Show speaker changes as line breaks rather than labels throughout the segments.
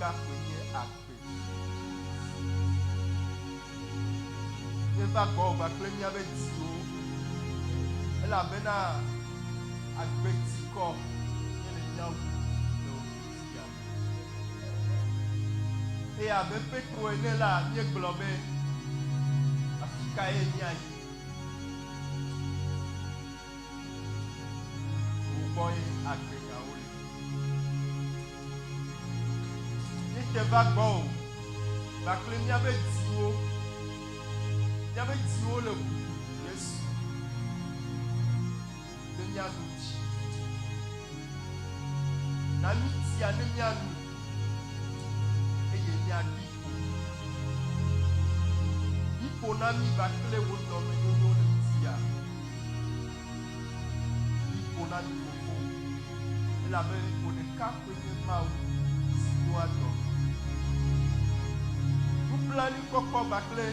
ɖeka koe nye agbe. Míeva gbɔwò kpakple míaƒe dziwo, elabena agbetikɔ ye le mía ŋu le wò ŋutia. Eye abe Petro ene la, míegblɔ be, Afi kae míayi? Wò gbɔe agbenyawo le. Míete va gbɔwò kpakple míaƒe dziwo. Míaƒe dziwo le ʋuʋu, Yesu, be míano tsi. Na mí tsia ne míano eye míaɖi ƒo. Ɖi ƒo na mí kpakple wò dɔmenyonyo le ŋutia. Ɖi ƒo na mí, Fofo, elabe wò ɖeka koe nye Mawu si nyoa dɔme. Nublanuikpɔkpɔ kpakple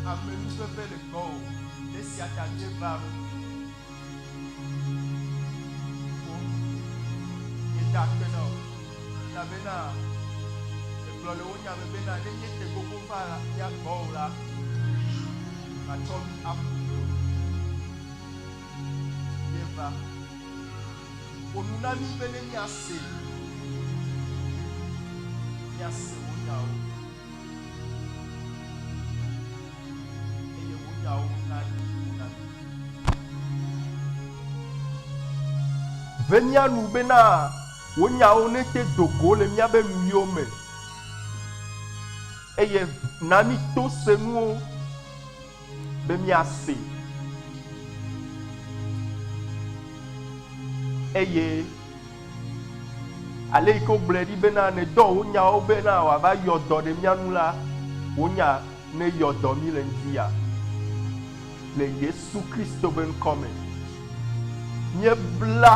amenuveve le gbɔwò, le esia ta míeva ɖo. Fofo, míeda akpe na wò, elabena ègblɔ le wò nya me bena ne míete gogo va mía gbɔwò la, nàtsɔ mí aƒu gbe. Míeva. Ƒo nu na mí be ne míase, míase wò nyawo, eye wò nyawo naɖi ƒo na mí. Ve mía nu bena wò nyawo nete do go le míaƒe nuyiwo me, eye na mí to senuwo be míasee. Eye ale yi ke wogblɔe ɖi bena nèdɔ wò nyawo bena wòava yɔ dɔ ɖe mía nu la, wò nya neyɔ dɔ mí le ŋdi ya. Le Yesu Kristo be ŋkɔ me, míebla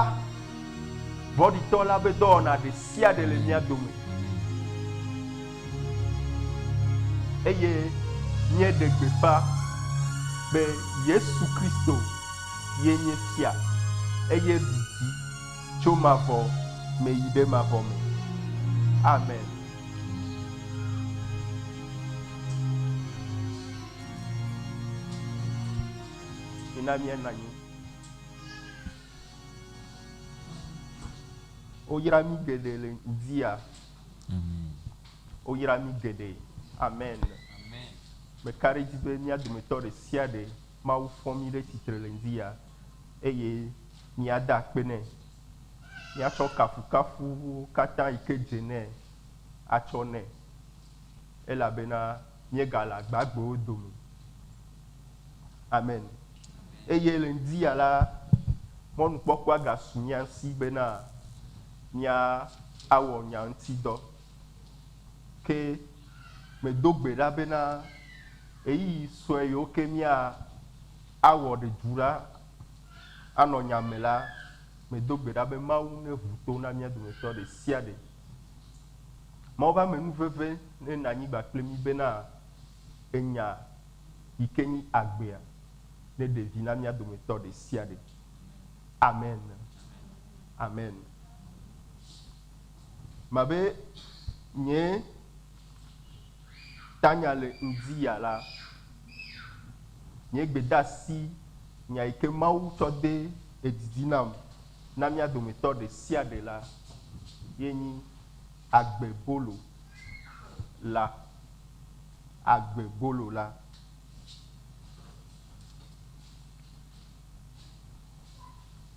vɔ̃ɖitɔ la be dɔwɔna ɖe sia ɖe le mía dome. Eye míeɖe gbeƒã be Yesu Kristo ye nye Fia, eye ɖu dzi tso mavɔ me yi ɖe mavɔ me. Amen. Mina míanɔ anyi. Woyra mí geɖe le ŋdia. Woyra mí geɖe. Amen. Meka ɖe edzi be mía dometɔ ɖe sia ɖe Mawu fɔ mí ɖe tsitre le ŋdi ya eye míada akpe nɛ. Míatsɔ kafukafuwo katã yi ke dze nɛ atsɔ nɛ elabena míegale agbagbewo dome. Amen. Eye le ŋdi ya la, mɔnukpɔkpɔa gasu mía si bena mía awɔ nya ŋuti dɔ. Ke medo gbe ɖa bena ɣeyiɣi sue yiwo ke mía awɔ ɖe du la anɔ nya me la, medo gbe ɖa be Mawu neʋu to na mía dometɔ ɖe sia ɖe. Mawu ƒe amenuveve nenɔ anyi kpakple mí bena enya yi ke nyi agbea neɖe vi na mía dometɔ ɖe sia ɖe. Amen. Amen. Mabe nye tanya le ŋdi ya la, nye gbedeasi nya yi ke Mawu tsɔ de edidi nam na mía dometɔ ɖe sia ɖe la ye nyi agbebolo la. Agbebolo la.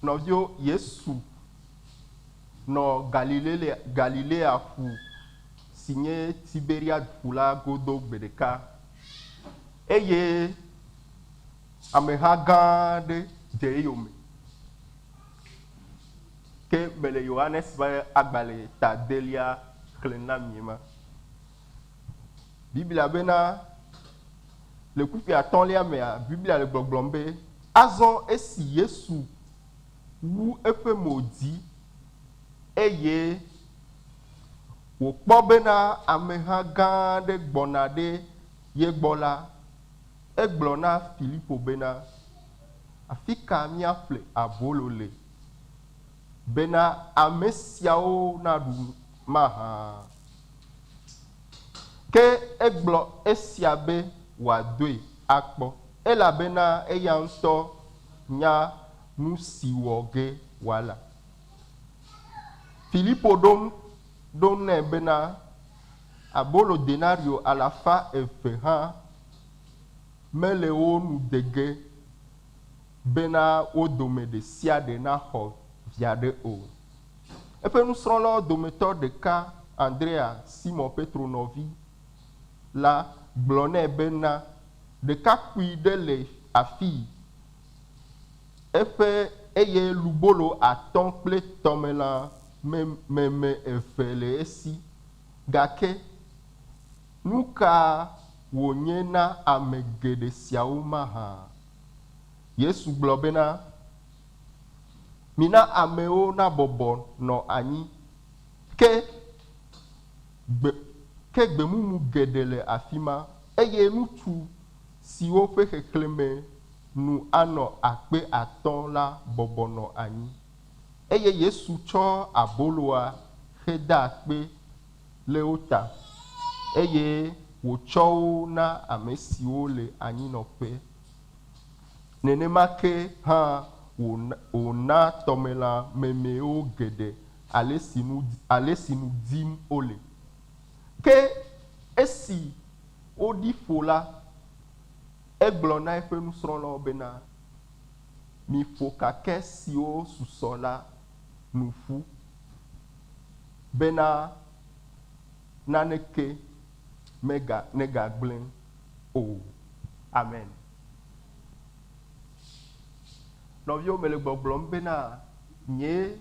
Nɔviwo, Yesu nɔ Galilea, Galilea ƒu si nye Tiberiad ƒu la godo gbe ɖeka eye ameha gã aɖe dze eyome. Ke mele Yohanes ƒe agbalẽ ta adelia xlẽm na mi ema. Biblia bena le kpukpui atɔ̃lia mea, Biblia le gbɔgblɔm be, Azɔ esi Yesu wu eƒe mo dzi eye wòkpɔ bena ameha gã aɖe gbɔna ɖe ye gbɔ la, egblɔ na Filipo bena, Afi ka míaƒle abolo le bena ame siawo naɖu mahã? Ke egblɔ esia be wòadoe akpɔ, elabena eya ŋutɔ nya nu si wɔ ge wòala. Filipo ɖo ɖo nɛ bena, Abolo denario alafa eve hã mele wo nu de ge bena wo dome ɖe sia ɖe naxɔ via ɖe o. Eƒe nusrɔ̃lawo dometɔ ɖeka, Andrea, Simon Petro nɔvi la, gblɔ nɛ bena, Ɖekakpui ɖe le afii, eƒe eye lubolo atɔ̃ kple tɔmelã meme eve le esi, gake nu ka wònye na ame geɖe siawo mahã? Yesu gblɔ bena, Mina amewo nabɔbɔ nɔ anyi. Ke gbe, ke gbemumu geɖe le afima, eye ŋutsu siwo ƒe xexlẽme nu anɔ 5000 la bɔbɔ nɔ anyi. Eye Yesu tsɔ aboloa heda akpe le wo ta, eye wòtsɔ wo na ame siwo le anyinɔƒe. Nenema ke hã wòna tɔmelã memeewo geɖe ale si nu dim wole. Ke esi woɖi ƒo la, egblɔ na eƒe nusrɔ̃lawo bena, Miƒo kakɛ siwo susɔ la nu ƒu, bena naneke negagblẽ o. Amen. Nɔviwo, mele gbɔgblɔm bena nye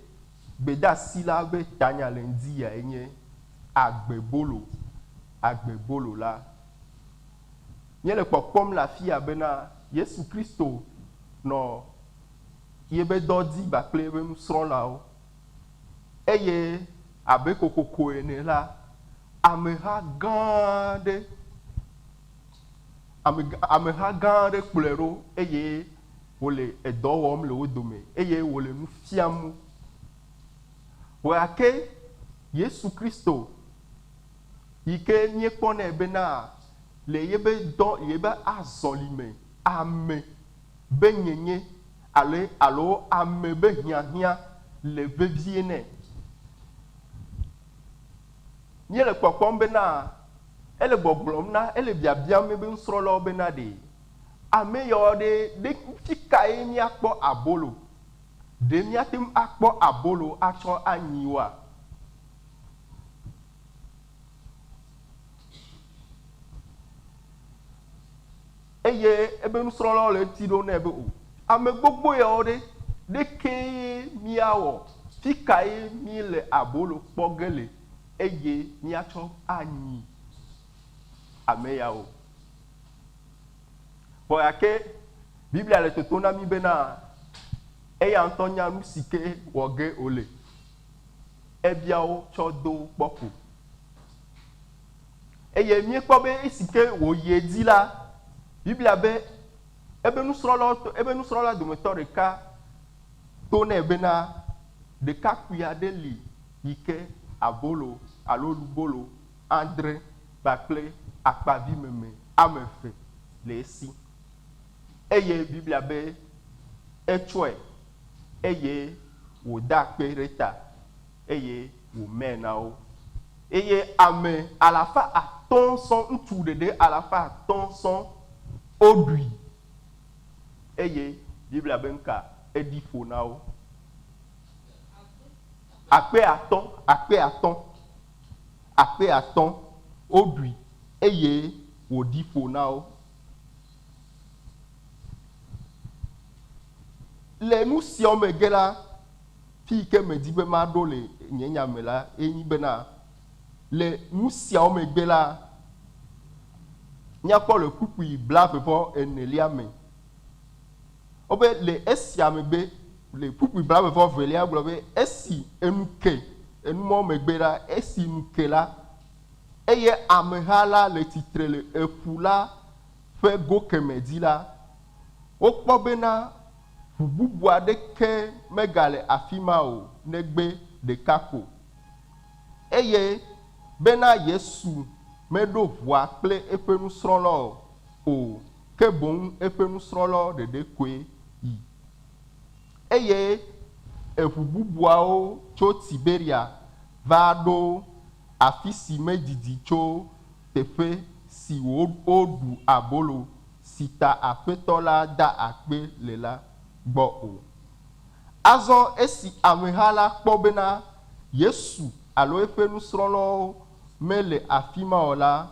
gbedeasi la be tanya le ŋdi yae nye agbebolo, agbebolo la. Míele kpɔkpɔm le afia bena Yesu Kristo nɔ yebe dɔ di kpakple yebe nusrɔ̃lawo eye abe kokoko ene la, ameha gã aɖe Ame, ameha gã aɖe kplɔe ɖo eye wòle edɔ wɔm le wo dome eye wòle nu fiam wo. Vɔ gake Yesu Kristo yi ke míekpɔnɛ bena le yebe dɔ, yebe azɔlime, ame be nyenye alo, alo ame be hiahiã le vevie nɛ. Míele kpɔkpɔm bena ele gbɔgblɔm na, ele biabiam ebe nusrɔ̃lawo bena ɖe, ame yawo ɖe, ɖe fi kae míakpɔ abolo? Ɖe míate ŋu akpɔ abolo atsɔ anyi woa? Eye ebe nusrɔ̃lawo le eti ɖom nɛ be, O, ame gbogbo yawo ɖe, ɖekee míawɔ? Fi kae míele abolo kpɔ ge le eye míatsɔ anyi ame yawo? Vɔ gake Biblia le toto na mí bena eya ŋutɔ nya nu si ke wɔ ge wòle. Ebia wo tsɔ do wo kpɔ ko. Eye míekpɔ be esi ke wòyi edzi la, Biblia be ebe nusrɔ̃lawo to, ebe nusrɔ̃la dometɔ ɖeka to nɛ bena, Ɖekakpui aɖe li yi ke abolo alo lubolo adre kpakple akpavi meme ame eve le esi. Eye Biblia be etsɔe eye wòda akpe ɖe eta eye wòmee na wo. Eye ame 500 sɔŋ, ŋutsu ɖeɖe 500 sɔŋ woɖui. Eye Biblia be nuka? Eɖi ƒo na wo. 300, 300, 300 woɖui eye wòɖi ƒo na wo. Le nu siawo megbe la, fi yi ke medi be maɖo le nye nya me la ye nyi bena, le nu siawo megbe la, míakpɔ le kpukpui blaeve-vɔ-enelia me. Wobe le esia megbe, le kpukpui blaeve-vɔ-evelia gblɔ be, esi enu ke, enumɔwo megbe la, esi nu ke la, eye ameha la le tsitre le eƒu la ƒe go keme dzi la, wokpɔ bena ʋu bubu aɖeke megale afi ma o negbe ɖeka ko, eye bena Yesu meɖo ʋua kple eƒe nusrɔ̃lawo o, ke boŋ eƒe nusrɔ̃lawo ɖeɖe koe yi. Eye eʋu bubuawo tso Tiberia va ɖo afi si medidi tso teƒe si woɖu abolo si ta Aƒetɔ la da akpe le la gbɔ o. Azɔ esi ameha la kpɔ bena Yesu alo eƒe nusrɔ̃lawo mele afi ma o la,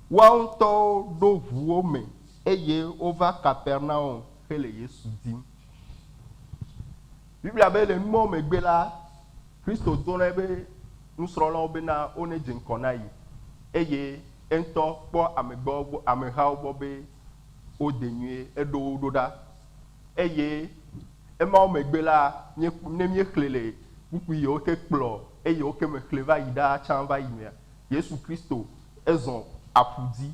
woawo ŋutɔwo ɖo ʋuwo me eye wova Kapernaum hele Yesu dim. Biblia be le numɔwo megbe la, Kristo do na eƒe nusrɔ̃lawo bena wonedze ŋkɔ na ye eye eŋutɔ kpɔ amehawo gbɔ be wode nyuie, eɖo wo ɖo ɖa. Eye emawo megbe la, ne míexlẽ le kpukpui yiwo ke kplɔ eyiwo ke mexlẽ va yi ɖaa tsã va yi mea, Yesu Kristo ezɔ aƒu dzi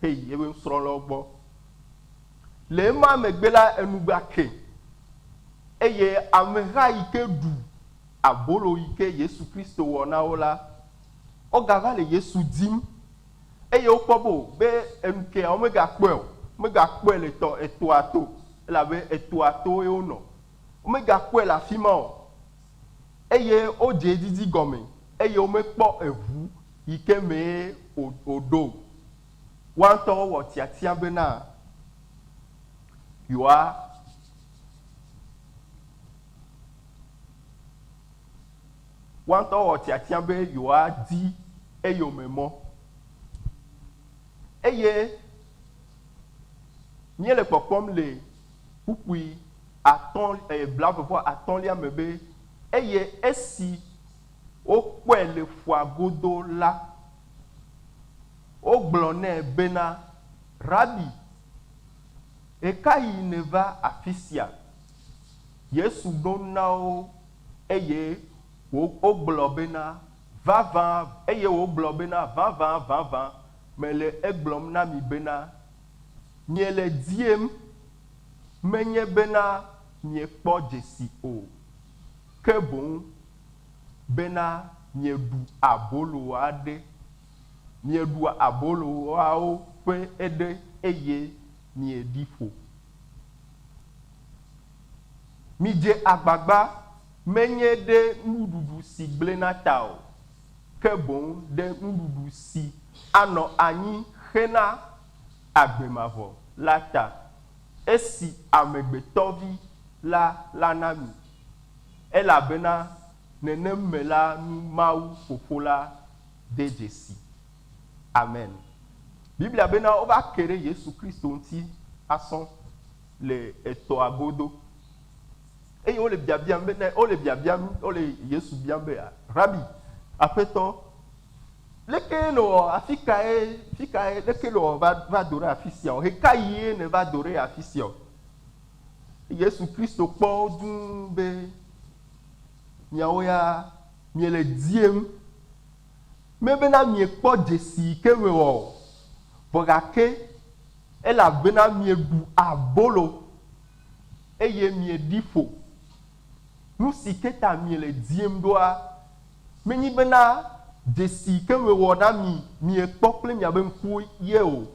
heyi eƒe nusrɔ̃lawo gbɔ. Le ema megbe la, enugba ke, eye ameha yi ke ɖu abolo yi ke Yesu Kristo wɔ na wo la, wogava le Yesu dim eye wokpɔ be o be enu kea womegakpɔe o, womegakpɔe le tɔ etoa to elabe etoa to ye wonɔ. Womegakpɔe le afi ma o eye wodze edidi gɔme eye womekpɔ eŋu yi ke mee wòɖo o. Woa ŋutɔwo wɔ tiatia bena yewoa Woa ŋutɔ wɔ tiatia be yewoadi eyome mɔ. Eye míele kpɔkpɔm le kpukpui atɔ̃, e, blaeve vɔ atɔ̃lia me be, Eye esi wokpɔe le ƒua godo la, wogblɔ nɛ bena, Rabi, ɣekaɣi nèva afisia? Yesu ɖo na wo Eye wogblɔ bena, Vavã, eye wògblɔ bena, Vavã, vavã, mele egblɔm na mi bena, miele diem, menye bena miekpɔ dzesi o, ke boŋ bena mieɖu abolo aɖe, mieɖu aboloawo ƒe eɖe eye mieɖi ƒo. Midze agbagba menye ɖe nuɖuɖu si gblẽna ta o, ke boŋ ɖe nuɖuɖu si anɔ anyi hena agbe mavɔ la ta, esi Amegbetɔvi la lana mi, elabena nenem me la nu Mawu Fofo la de dzesi. Amen. Biblia bena wova ke ɖe Yesu Kristo ŋuti asɔ le etɔa godo. Eye wole biabiam be, ne wole biabiam, wole Yesu biam be, Rabi, Aƒetɔ, leke nèwɔ, afi kae, fi kae, leke nèwɔ va, va do ɖe afi sia o? Ɣekaɣie nèva do ɖe afi sia o? Yesu Kristo kpɔ wo dũu be, Miawo ya miele diem mebena miekpɔ dzesi yi ke mewɔ o, vɔ gake elabena mieɖu abolo eye mieɖi ƒo. Nu si ke ta miele diem ɖoa, menyi bena dzesi yi ke mewɔ na mi miekpɔ kple miabe ŋkuwo ye o,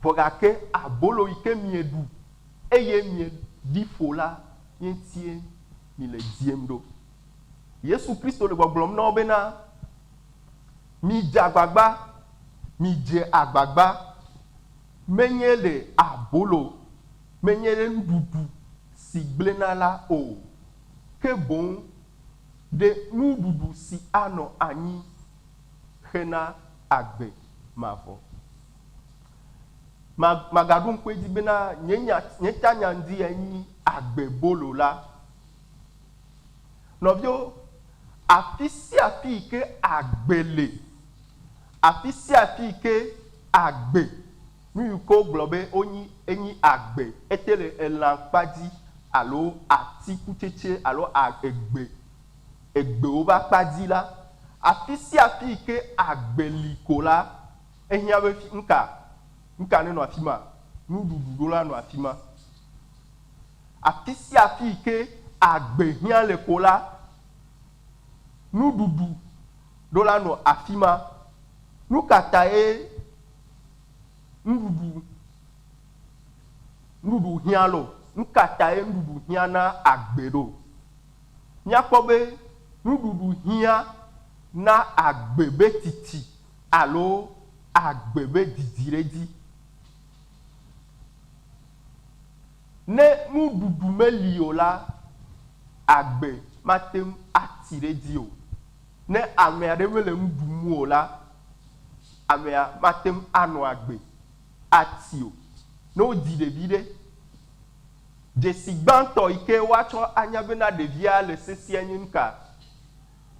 vɔ gake abolo yi ke mieɖu eye mieɖi ƒo la ye ŋutie mile diem ɖo. Yesu Kristo le gbɔgblɔm na wo bena, Midze agbagba, midze agbagba, menye le abolo, menye ɖe nuɖuɖu si gblẽna la o, ke boŋ ɖe nuɖuɖu si anɔ anyi hena agbe mavɔ. Ma, magaɖo ŋku edzi bena nye nya, nye tanya ŋdi yae nyi agbebolo la. Nɔviwo, afi sia afi yi ke agbe le, afi sia afi yi ke agbe, nu yi ke wogblɔ be wonyi, enyi agbe, ete le elã kpa dzi alo atikutsetse alo egbe, egbewo ƒe akpa dzi la, afi sia afi yi ke agbe li ko la, ehiã be fi, nuka, nuka nenɔ afi ma? Nuɖuɖu ɖo la nɔ afi ma. Afi sia afi yi ke agbe hiã le ko la, nuɖuɖu ɖo la nɔ afi ma. Nu ka tae nuɖuɖu nuɖuɖu hiã loo? Nu ka tae nuɖuɖu hiã na agbe ɖo? Míakpɔ be nuɖuɖu hiã na agbe be titi alo agbe be didi ɖe edzi. Ne nuɖuɖu meli o la, agbe mate ŋu ati ɖe edzi o. Ne ame aɖe mele nu ɖum o la, amea mate ŋu anɔ agbe ati o. Ne wodzi ɖevi ɖe, dzesi gbãtɔ yi ke woatsɔ anya bena ɖevia le sesĩe nye nuka?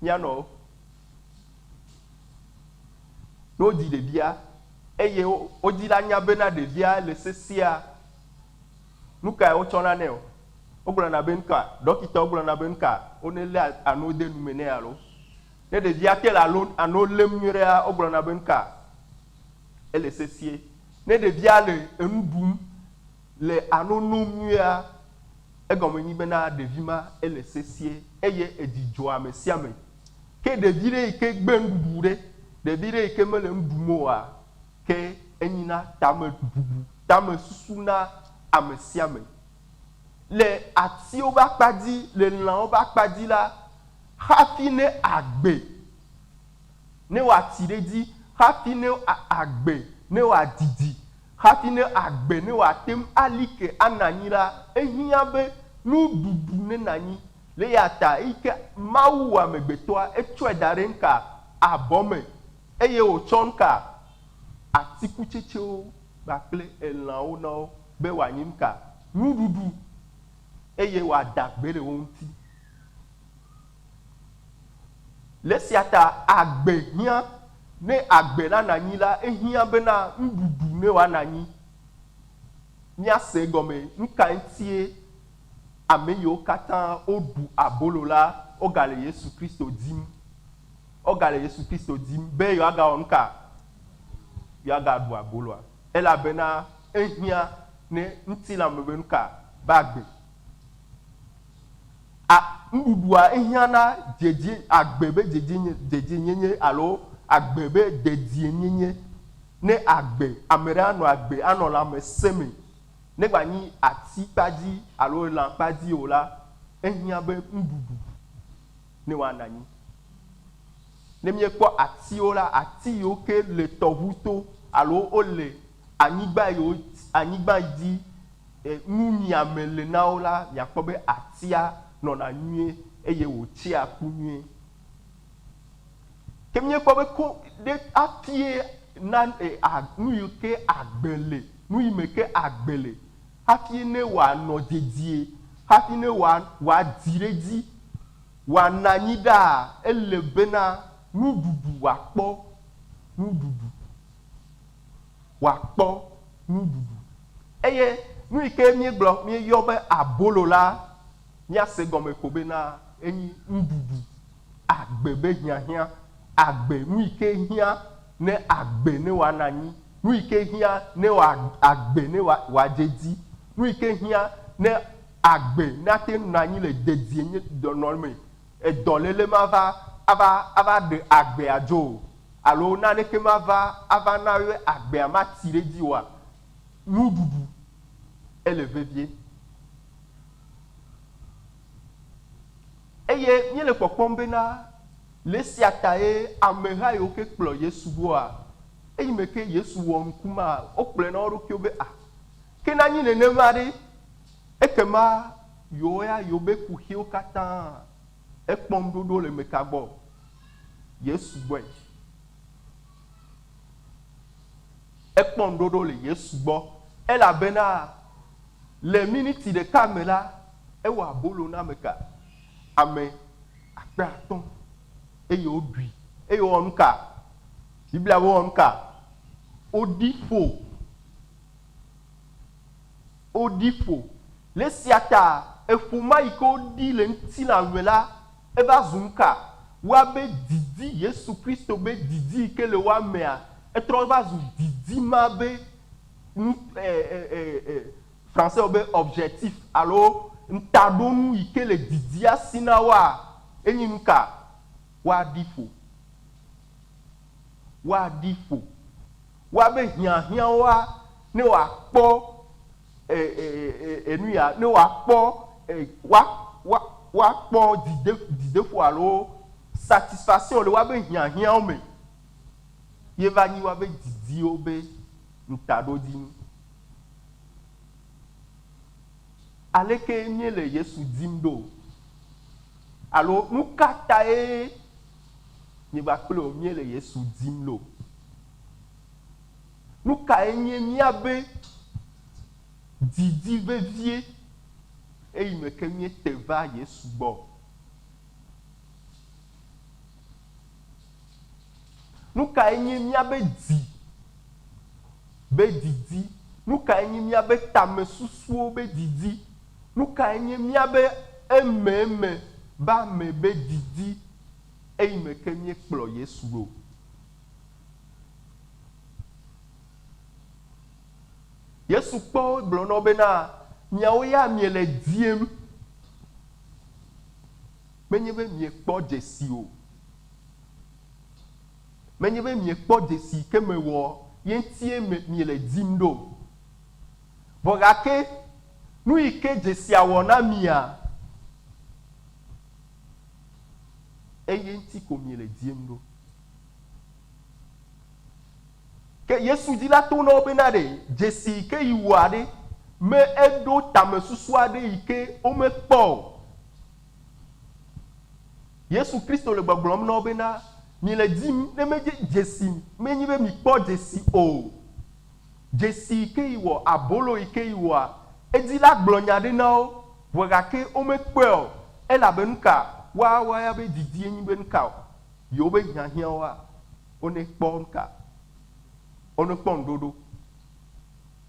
Míanɔ Ne wodzi ɖevia eye wodzi la nya bena ɖevia le sesẽa, nu kae wotsɔna nɛ o? Wogblɔna be nuka? Ɖɔkitawo gblɔna be nuka? Wonelé ano de nume nɛ alo? Ne ɖevia te le alo ano lém nyuie ɖea, wogblɔna be nuka? Ele sesĩe. Ne ɖevia le enu ɖum, le ano nom nyuiea, egɔme nyi bena ɖevi ma ele sesĩe eye edzi dzɔa ame sia ame. Ke ɖevi ɖe yi ke gbe nuɖuɖu ɖe, ɖevi ɖe yi ke mele nu ɖum oa, ke enyina tamebubu, tamesusu na ame sia ame. Le atiwo ƒe akpa dzi, le lãwo ƒe akpa dzi la, hafi ne agbe ne wòatsi ɖe edzi, hafi ne agbe ne wòadidi, hafi ne agbe ne wòate ŋu ali ke anɔ anyi la, ehiã be nuɖuɖu nenɔ anyi. Le eya ta eyi ke Mawu wɔ amegbetɔa, etsɔe da ɖe nuka? Abɔ me. Eye wòtsɔ nuka? Atikutsetsewo kpakple elãwo na wo be wòanyi nuka? Nuɖuɖu. Eye wòada gbe le wo ŋuti. Le esia ta agbe hiã. Ne agbe nanɔ anyi la, ehiã bena nuɖuɖu ne wòanɔ anyi. Míase egɔme nuka ŋutie ame yiwo katã woɖu abolo la, wogale Yesu Kristo dim. Wogale Yesu Kristo dim be yewoagawɔ nu ka? Yewoagaɖu aboloa. Elabena ehiã ne ŋutilãme be nu ka? Be agbe. A, nuɖuɖua ehiã na dzedzi, agbe be dzedzi, dzedzinyenye alo agbe be dedienyenye. Ne agbe, ame ɖe anɔ agbe, anɔ lãmesẽ me. Ne gba nyi ati kpa dzi alo elã kpa dzi o la, ehiã be nuɖuɖu ne woa na anyi. Ne míekpɔ atiwo la, ati yiwo ke le tɔʋu to alo wole anyigba yiwo anyigba yi dzi nunyiame le na wo la, miakpɔ be atia nɔna nyuie eye wòtsea ku nyuie. Ke míekpɔ be ko ɖe afie na nu yi ke agbe le, nu yi me ke agbe le, hafi ne wòanɔ dedie, hafi ne wòadi ɖe edzi, wòanɔ anyi ɖaa, ele bena nuɖuɖu wòakpɔ nuɖuɖu, wòakpɔ nuɖuɖu. Eye nu yi ke míegblɔ, míeyɔ be abolo la, míase egɔme ko bena enyi nuɖuɖu, agbe be hiahiã, agbe, nu yi ke hiã ne agbe ne wòanɔ anyi, nu yi ke hiã ne agbe ne wòadze edzi, nu yi ke hiã ne agbe nate ŋu nɔ anyi le dedienɔnɔ me, edɔléle mava ava ava ɖe agbea dzo o, alo naneke mava ava na be agbea mati ɖe edzi oa, nuɖuɖu ele vevie. Eye míele kpɔkpɔm bena le esia tae ameha yiwo ke kplɔ Yesu ɖoa, eyime ke Yesu wɔ nuku ma, wokplɔe na wo ɖokuiwo be, Ah, ke ne anyi nenema ɖe, ekema yewo ya yewobe kuxiwo katã ekpɔ ŋuɖoɖo le meka gbɔ? Yesu gbɔe. Ekpɔ ŋuɖoɖo le Yesu gbɔ elabena le miniti ɖeka me la, ewɔ abolo na ameka? Ame akpe atɔ̃ eye woɖui. Eye wowɔ nuka? Biblia be wowɔ nuka? Woɖi ƒo. Woɖi ƒo. Le esia ta eƒo ma yi ke woɖi le ŋutilã me la, eva zu nuka? Woabe didi, Yesu Kristo be didi yi ke le woa mea, etrɔ va zu didi ma be nu, e, e, e, e, Français be objectif alo ŋtaɖonu yi ke le didia si na woa, enyi nuka? Woaɖi ƒo. woaɖi ƒo. Woabe hiahiãwoa, ne wòakpɔ e, e, e, enu ya, ne wòakpɔ e, woa, woa, woakpɔ dzide, dzideƒo alo satisfaction le woabe hiahiãwo me. Ye va nyi woabe didiwo be ŋtaɖodzinu. Aleke míele Yesu dim ɖo? Alo nu ka tae nye kpakple wò míele Yesu dim ɖo? Nu kae nye míabe didi vevie eyime ke míete va Yesu gbɔ? Nu kae nye míabe dzi be didi? Nu kae nye míabe tamesusuwo be didi? Nu kae nye míabe ememe be ame be didi eyime ke míekplɔ Yesu ɖo? Yesu kpɔ wo gblɔ na wo bena, Miawo ya miele diem, menye be miekpɔ dzesi o. Menye be miekpɔ dzesi yi ke mewɔ ye ŋutie me miele dim ɖo o. Vɔ gake nu yi ke dzesia wɔ na mia, eye ŋuti ko miele diem ɖo. Ke Yesu dzi la to na wo bena ɖe dzesi yi ke yi wɔa ɖe me eɖo tamesusu aɖe yi ke womekpɔ o. Yesu Kristo le gbɔgblɔm na wo bena, Miele dim ne medze dzesi, menye be mikpɔ dzesi o. Dzesi yi ke yi wɔ, abolo yi ke yi wɔa, edzi la gblɔ nya ɖe na wo, vɔ gake womekpɔe o, elabe nuka woawoa ya be didie nyi be nuka yewobe hiahiãwoa, wonekpɔ nuka, wonekpɔ ŋuɖoɖo.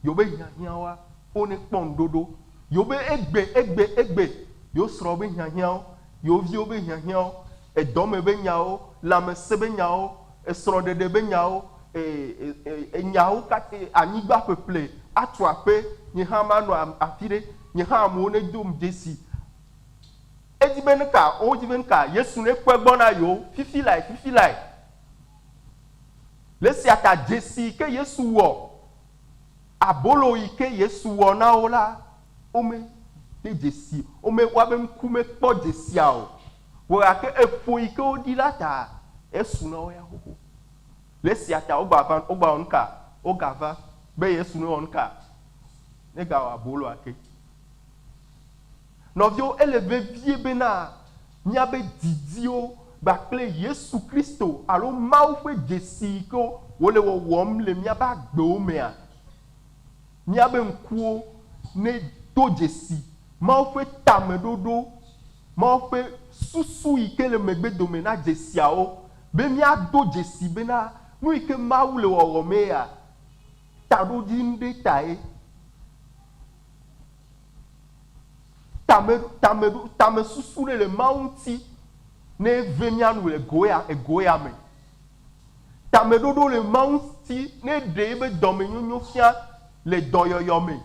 Yewobe hiahiãwoa, wonekpɔ ŋuɖoɖo. Yewobe egbe, egbe, egbe, yewo srɔ̃wo be hiahiãwo, yewo viwo be hiahiãwo, edɔme be nyawo, lãmesẽ be nyawo, esrɔ̃ɖeɖe be nyawo, e, e, e, enyawo katã, anyigba ƒeƒle, atu aƒe, nye hã manɔ afi ɖe, nye hã amewo nedom dzesi. Edi be nuka? Wodi be nuka? Yesu nekpɔe gbɔ na yewo fifi lae, fifi lae. Le esia ta dzesi yi ke Yesu wɔ, abolo yi ke Yesu wɔ na wo la, womede dzesi, wome, woabe ŋku mekpɔ dzesia o. Vɔ gake eƒo yi ke woɖi la ta, esu na wo ya xoxo. Le esia ta wogava, wogawɔ nuka? Wogava be Yesu newɔ nuka? Negawɔ abolo ake. Nɔviwo, ele vevie bena míabe didiwo kpakple Yesu Kristo alo Mawu ƒe dzesi yi ke wòle wɔwɔm le míaƒe agbewo mea, míabe ŋkuwo nedo dzesi Mawu ƒe tameɖoɖo, Mawu ƒe susu yi ke le megbe dome na dzesiawo, be míado dzesi bena nu yi ke Mawu le wɔwɔmee ya, taɖodzinu ɖe tae. Tame, tame, tamesusu ɖe le Mawu ŋuti ne eve mía nu le go ya, ego ya me. Tameɖoɖo le Mawu ŋuti ne ɖe eƒe dɔmenyonyo fia le dɔyɔyɔ me.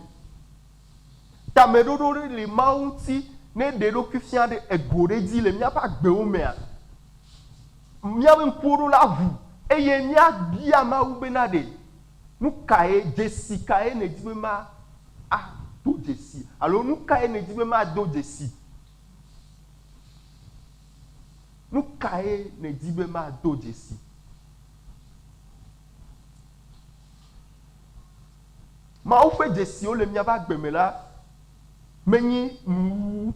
Tameɖoɖo ɖe le Mawu ŋuti ne ɖe eɖokui fia ɖe ego ɖe dzi le míaƒe agbewo mea. Míaƒe ŋkuwo ɖo la ʋu eye míabia Mawu bena ɖe Nu kae, dzesi kae nèdi be mado dzesi? Alo nu kae nèdi be mado dzesi? Nu kae nèdi be mado dzesi? Mawu ƒe dzesiwo le míaƒe agbe me la menye nuwuwu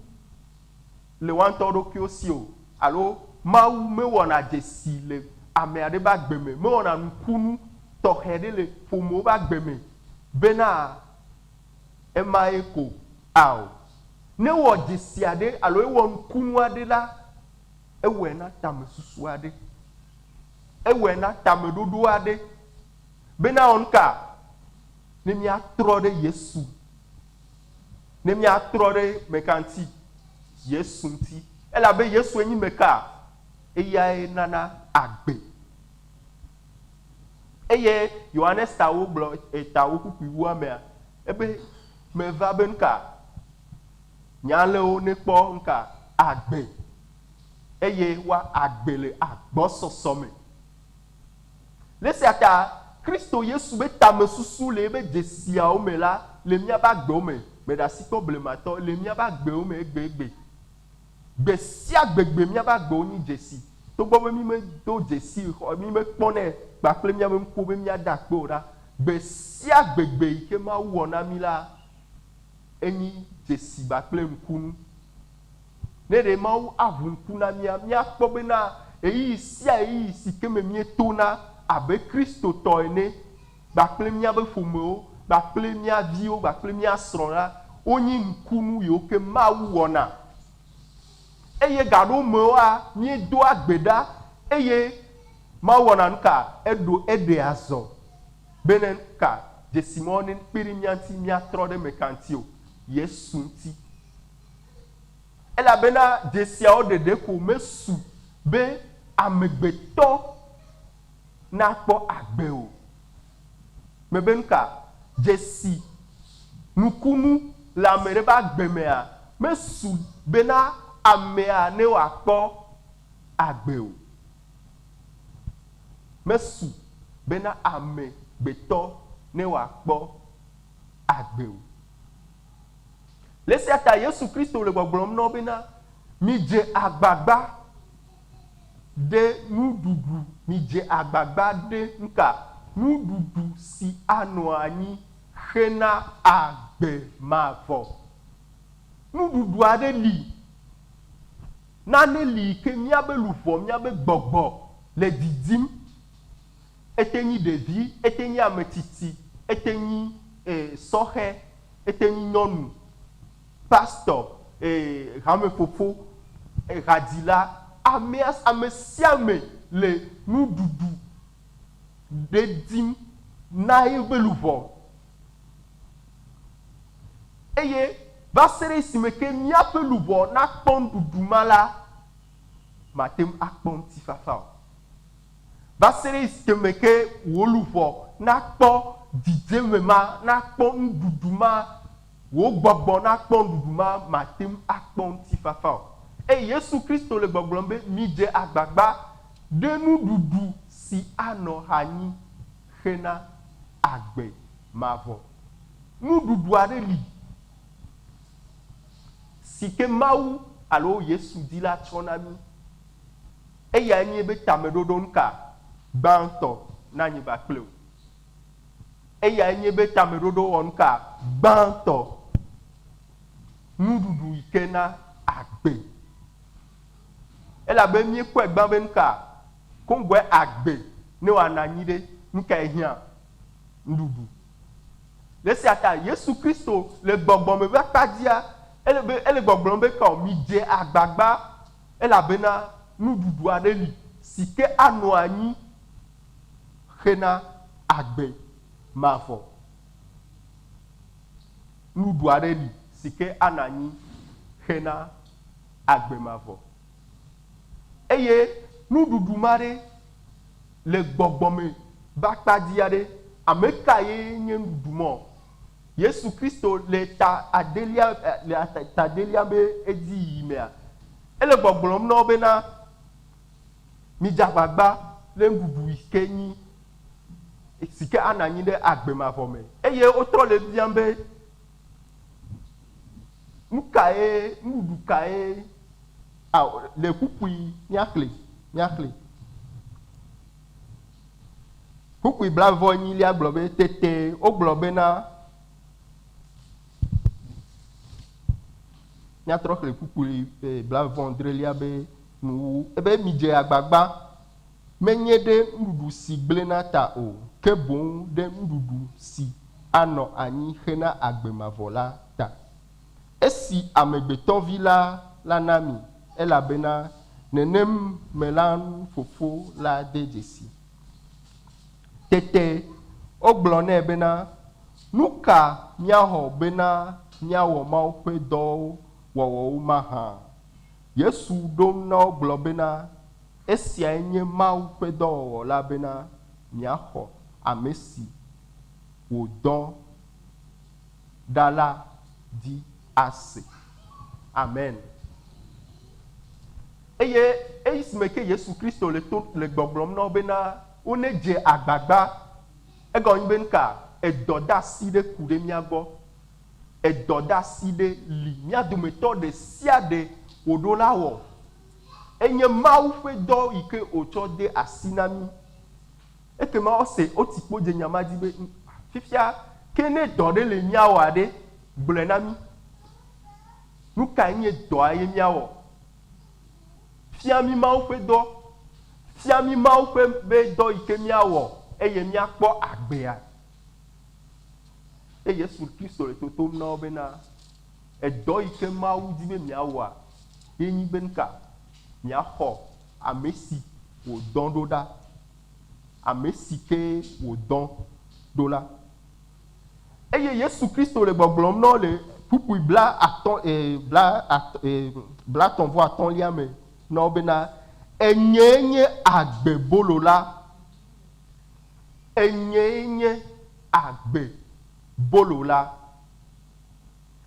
le woa ŋutɔ ɖokuiwo si o, alo Mawu mewɔna dzesi le ame aɖe ƒe agbe me, mewɔna nukunu tɔxɛ ɖe le ƒomewo ƒe agbe me bena emae ko ao. Ne ewɔ dzesi aɖe alo ewɔ nukunu aɖe la, ewɔe na tamesusu aɖe, ewɔe na tameɖoɖo aɖe bena wɔ nuka? Ne míatrɔ ɖe Yesu Ne míatrɔ ɖe meka ŋuti? Yesu ŋuti. Elabe Yesue nyi meka? Eyae nana agbe. Eye Yohanes tawo gblɔ etawo kpukpui wua mea, ebe meva be nuka? Nye alẽwo nekpɔ nuka? Agbe. Eye woa agbe le agbɔsɔsɔ me. Le esia ta, Kristo Yesu be tamesusu le ebe dzesiawo me la le míaƒe agbewo me, meɖe asi kpɔ blematɔ, le míaƒe agbewo me egbegbe. Gbe sia gbe gbe míaƒe agbewo nyi dzesi. Togbɔ be mímedo dzesi xɔ, mímekpɔnɛ kpakple míaƒe ŋkuwo be míada akpe o ɖa, gbe sia gbe gbe yi ke Mawu wɔ na mí la, enyi dzesi kpakple ŋkunu. Ne ɖe Mawu aʋu ŋku na mía, míakpɔ bena ɣeyiɣi sia ɣeyiɣi si ke me míetona abe Kristotɔ ene kpakple míaƒe ƒomewo, kpakple mía viwo, kpakple mía srɔ̃ la, wonyi nukunu yiwo ke Mawu wɔna. Eye gaɖomewoa, míedoa gbe ɖa eye Mawu wɔna nuka? Eɖo, eɖea zɔ bene nuka? Dzesi mawo nekpe ɖe mía ŋuti míatrɔ ɖe meka ŋuti o? Yesu ŋuti. Elabena dzesiawo ɖeɖe ko mesu be amegbetɔ nakpɔ agbe o. Mebe nuka? Dzesi, nukunu le ame ɖe ƒe agbe mea, mesu bena amea ne wòakpɔ agbe o. Mesu bena amegbetɔ ne wòakpɔ agbe o. Le esia ta Yesu Kristo le gbɔgblɔm na wo bena, Midze agbagba ɖe nuɖuɖu, midze agbagba ɖe nuka? Nuɖuɖu si anɔ anyi hena agbe mavɔ. Nuɖuɖu aɖe li, nane li yi ke míabe luʋɔ, míabe gbɔgbɔ le didim. Ete nyi ɖevi, ete nyi ame tsitsi, ete nyi e, sɔhɛ, ete nyi nyɔnu, pastɔ, e, hamefofo, e, hadzila, amea, ame sia ame le nuɖuɖu ɖe dim na eƒe luʋɔ. Eye va se ɖe esime ke míaƒe luʋɔ nakpɔ nuɖuɖu ma la, mate ŋu akpɔ ŋutifafa o. Va se ɖe esime ke wò luʋɔ nakpɔ dzidzeme ma, nakpɔ nuɖuɖu ma, wò gbɔgbɔ nakpɔ nuɖuɖu ma, màte ŋu akpɔ ŋutifafa o. Eye Yesu Kristo le gbɔgblɔm be, Midze agbagba ɖe nuɖuɖu si anɔ anyi hena agbe mavɔ. Nuɖuɖu aɖe li si ke Mawu alo Yesu di la tsɔ na mí. Eyae nye be tameɖoɖo nuka gbãtɔ na anyigba kple wò. Eyae nye be tameɖoɖo wɔ nuka gbãtɔ, nuɖuɖu yi ke na agbe. Elabe míekpɔe gbã be nuka koŋ agbe ne wòanɔ anyi ɖe, nukae hiã? Nuɖuɖu. Le esia ta Yesu Kristo le gbɔgbɔme ƒe akpa dzia, ele be ele gbɔgblɔm be ka o, midze agbagba Elabena nuɖuɖu aɖe li si ke anɔ anyi hena agbe mavɔ. Nuɖuɖu aɖe li si ke anɔ anyi hena agbe mavɔ. Eye nuɖuɖu ma ɖe le gbɔgbɔme ƒe akpa dzi aɖe. Ame kae nye nuɖuɖu ma? Yesu Kristo le ta adelia, le ta adelia be edzi yiyi mea, ele gbɔgblɔm na wo bena, Midze agbagba le nuɖuɖu yi ke nyi, si ke anɔ anyi ɖe agbe mavɔ me. Eye wotrɔ le ebiam be, Nu kae, nuɖuɖu kae, ao, le kpukpui míaxlẽ, míaxlẽ. Kpukpui blaeve-vɔ-enyilia gblɔ be, Tete wogblɔ bena, Míatrɔ xlẽ kpukpui blaeve-vɔ-adrelia be nuwuwu. Ebe, Midze agbagba, menye ɖe nuɖuɖu si gblẽna ta o, ke boŋ ɖe nuɖuɖu si anɔ anyi hena agbe mavɔ la ta. Esi Amegbetɔvi la lana mi, elabena nenem me la ŋu Fofo la de dzesi. Tete wogblɔ nɛ bena, Nu ka míaxɔ bena míawɔ Mawu ƒe dɔwo wɔwɔwo mahã? Yesu ɖo ŋu na wo gblɔ bena, Esiae nye Mawu ƒe dɔwɔwɔ la bena, miaxɔ ame si wòdɔ ɖa la dzi ase. Amen. Eye esime ke Yesu Kristo le to le gbɔgblɔm na wo bena, Wonedze agbagba. Egɔme nye be nuka? Edɔdeasi ɖe ku ɖe mía gbɔ. Edɔdeasi ɖe li mía dometɔ ɖe sia ɖe wòɖo la wɔ. Enye Mawu ƒe dɔ yi ke wòtsɔ de asi na mí. Ekema wose woti kpo dze nya ma dzi be, Fifia ke ne dɔ ɖe le míawɔa ɖe, gblɔe na mí. Nu kae nye dɔa ye míawɔ? Fia mí Mawu ƒe dɔ. Fia mí Mawu ƒe be dɔ yi ke míawɔ eye míakpɔ agbea. Eye Yesu Kristo le totom na wo bena, Edɔ yi ke Mawu di be miawɔa, ye nyi be nuka? Miaxɔ ame si wòdɔ ɖo ɖa. Ame si ke wòdɔ ɖo la. Eye Yesu Kristo le gbɔgblɔm na wo le kpukpui bla atɔ̃, e, bla at, e, blatɔ̃ vɔ atɔ̃lia me na wo bena, Enyee nye agbebolo la. Enyee nye agbebolo la.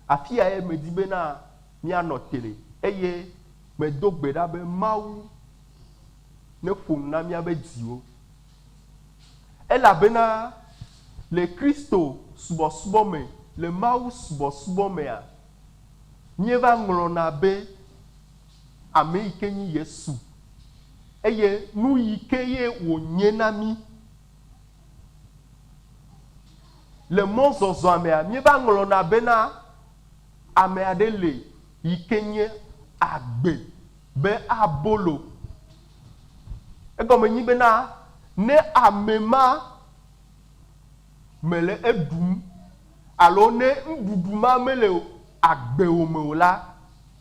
Afiae medi bena míanɔ te le, eye medo gbe ɖa be Mawu neƒo nu na míaƒe dziwo. Elabena le Kristo subɔsubɔ me, le Mawu subɔsubɔ mea, míeva ŋlɔna be ame yi ke nyi Yesu, eye nu yi ke ye wònye na mí. Le mɔzɔzɔa mea, míeva ŋlɔna bena ame aɖe le yi ke nye agbe be abolo. Egɔme nyi bena ne ame ma mele eɖum alo ne nuɖuɖu ma mele agbewò me o la,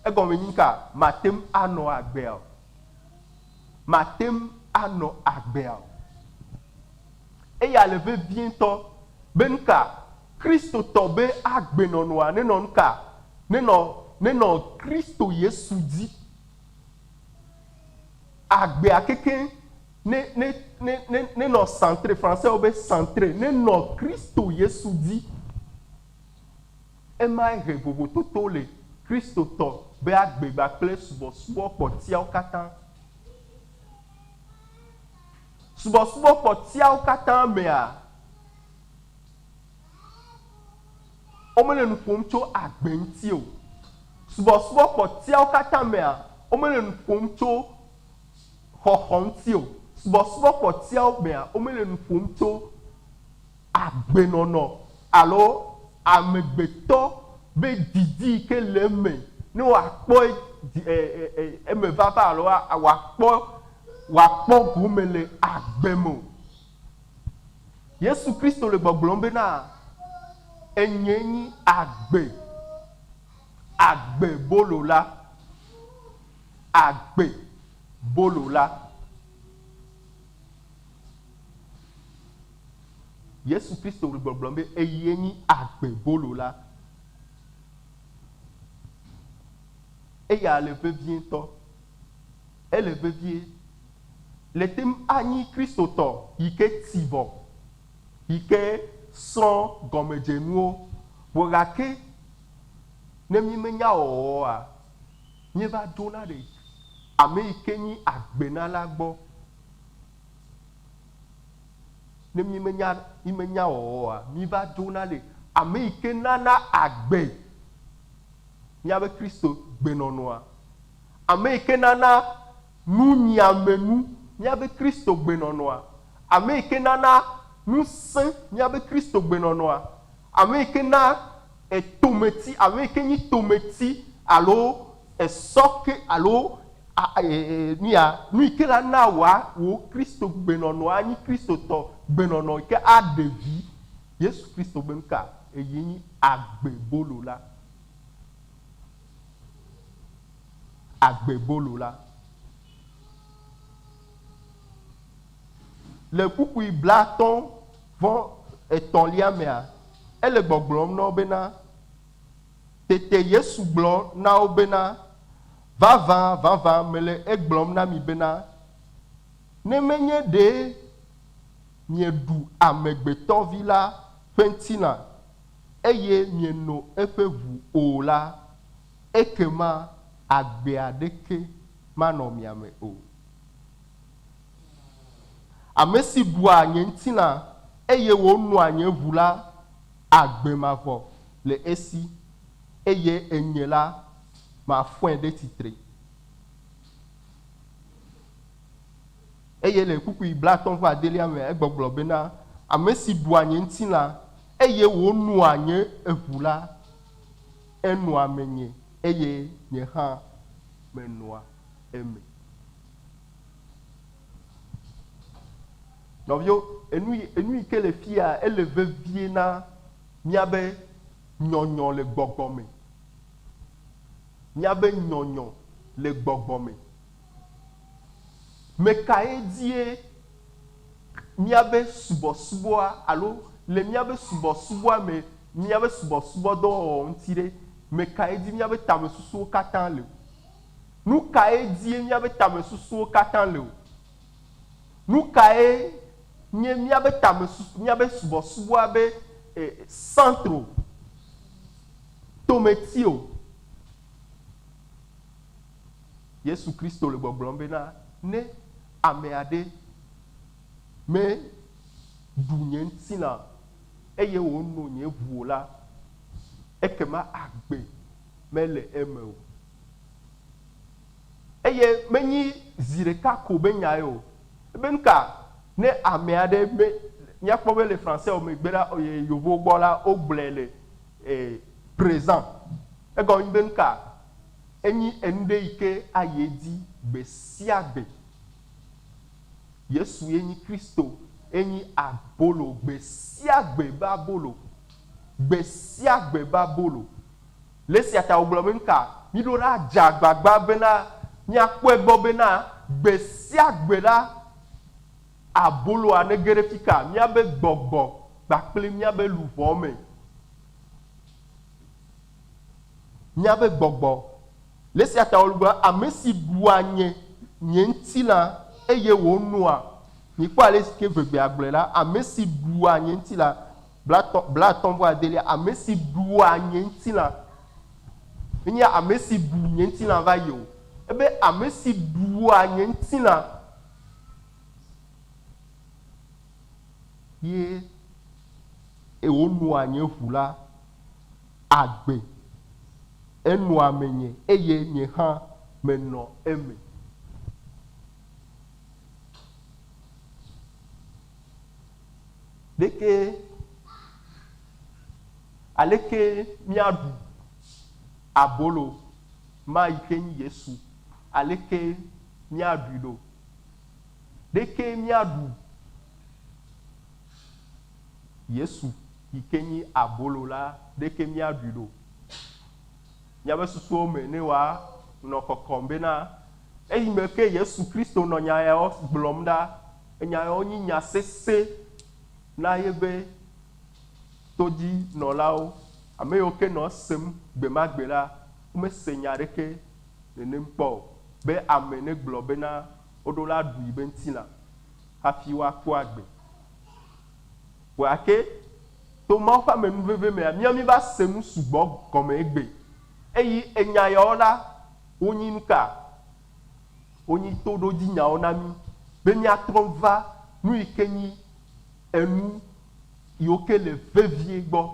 egɔme nyi ka? Mate ŋu anɔ agbea o. Mate ŋu anɔ agbea o. Eya le vevie ŋutɔ be nuka Kristotɔ be agbenɔnɔa nenɔ nuka? Nenɔ nenɔ Kristo Yesu dzi. Agbea kekeŋ ne ne ne ne nenɔ centré, français wo be centré, nenɔ Kristo Yesu dzi. Emae he vovototo le Kristotɔ be agbe kpakple subɔsubɔ kpɔtiawo katã. Subɔsubɔ kpɔtiawo katã mea, womele nu ƒom tso agbe ŋuti o. Subɔsubɔ kpɔtiawo katã mea, womele nu ƒom tso xɔxɔ ŋuti o. Subɔsubɔ kpɔtiawo mea, womele nu ƒom tso agbenɔnɔ alo amegbetɔ be didi yi ke le eme ne wòakpɔ emevava alo wòakpɔ wòakpɔ gome le agbe me o. Yesu Kristo le gbɔgblɔm bena, Enyee nyi agbe, agbe bolo la, agbe bolo la. Yesu Kristo le gbɔgblɔm be eye nyi agbe bolo la. Eya le vevie ŋutɔ. Ele vevie. Le te ŋu anyi Kristotɔ yi ke ti vɔ, yi ke srɔ̃ gɔmedzenuwo. Vɔ gake ne mímenya wɔwɔ oa, míeva dona ɖe ame yi ke nyi agbenala gbɔ. Ne mímenya, mímenya wɔwɔ oa, míva dona le ame yi ke nana agbe míaƒe Kristo gbenɔnɔa. Ame yi ke nana nunyiamenu míaƒe Kristo gbenɔnɔa. Ame yi ke nana ŋusẽ míaƒe Kristo gbenɔnɔa. Ame yi ke na etometi, ame yi ke nyi tometi alo esɔ ke alo a, e, e, nuya, nu yi ke la na wòa wò Kristo gbenɔnɔ anyi Kristotɔ gbenɔnɔ yi ke aɖe vi. Yesu Kristo be nuka? Eye nyi agbebolo la. Agbebolo la. Le kpukpui blaatɔ̃ vɔ etɔ̃lia mea, ele gbɔgblɔm na wo bena, Tete Yesu gblɔ na wo bena, Vavã, vavã mele egblɔm na mi bena, ne menye ɖe mieɖu Amegbetɔvi la ƒe ŋutilã, eye mieno eƒe ʋu o la, ekema agbea ɖeke manɔ mia me o. Ame si ɖua nye ŋutilã eye wònoa nye ʋu la, agbe mavɔ le esi, eye enye la, mafɔe ɖe tsitre. Eye le kpukpui blaatɔ̃ vɔ adelia mea, egbɔgblɔ bena, Ame si ɖua nye ŋutilã eye wònoa nye ʋu la, enɔa menye eye nye hã menɔa eme. Nɔviwo, enu yi, enu yi ke le fia, ele vevie na míabe nyɔnyɔ le gbɔgbɔ me. Míabe nyɔnyɔ le gbɔgbɔ me. Mekae die míabe subɔsubɔa alo le míabe subɔsubɔa me, míabe subɔsubɔdɔwɔwɔ ŋuti ɖe, mekae di míabe tamesusuwo katã le o? Nu kae die míabe tamesusuwo katã le o? Nu kae nye míabe tamesusu, míabe subɔsubɔa be e, centre tometi o? Yesu Kristo le gbɔgblɔm bena, Ne ame aɖe meɖu nye ŋutilã eye wòno nye ʋu o la, ekema agbe mele eme o. Eye menyi zi ɖeka ko be nyae o. Ebe nuka ne ame aɖe me, míakpɔ be le français megbe la, yevuwo gbɔ la, wogblɔe le e, présent. Egɔme nyi be nuka? Enyi enu ɖe yi ke ayi edzi gbe sia gbe. Yesu ye nyi Kristo, enyi abolo gbe sia gbe be abolo. Gbe sia gbe be abolo. Le esia ta wògblɔ be nuka? Míɖo la dze agbagba bena míakpɔe gbɔ bena gbe sia gbe la aboloa nege ɖe fika? Míabe gbɔgbɔ kpakple míabe luʋɔ me. Míabe gbɔgbɔ. Le esia ta wògblɔ ame si ɖua nye nye ŋutilã eye wònoa, mikpɔ ale si ke vegbea gblɔe la, ame si ɖua nye ŋutilã Blaatɔ̃ vɔ adelia, ame si ɖua nye ŋutilã, menye ame si ɖu nye ŋutilã va yi o, ebe ame si ɖua nye ŋutilã ye wònoa nye ʋu la, agbe enɔa menye eye nye hã menɔ eme. Ɖeke aleke míaɖu abolo ma yi ke nyi Yesu? Aleke míaɖui ɖo? Ɖeke míaɖu Yesu yi ke nyi abolo la, ɖeke míaɖui ɖo? Míaƒe susuwo me ne wòanɔ kɔkɔm bena eyime ke Yesu Kristo nɔ nya yawo gblɔm ɖa, Enya yawo nyi nya sesẽ na yebe todzinɔlawo. Ame yiwo ke nɔ esem gbemagbe la, womese nya aɖeke nenem kpɔ o, be ame negblɔ bena woɖo la ɖu yibe ŋutilã hafi woakpɔ agbe. Vɔa ke to Mawu ƒe amenuveve mea, míawo míva se nu sugbɔ gɔme egbe. Eyi enya yawo la, wonyi nuka? Wonyi toɖodzinyawo na mí be míatrɔ va nu yi ke nyi enu yiwo ke le vevie gbɔ.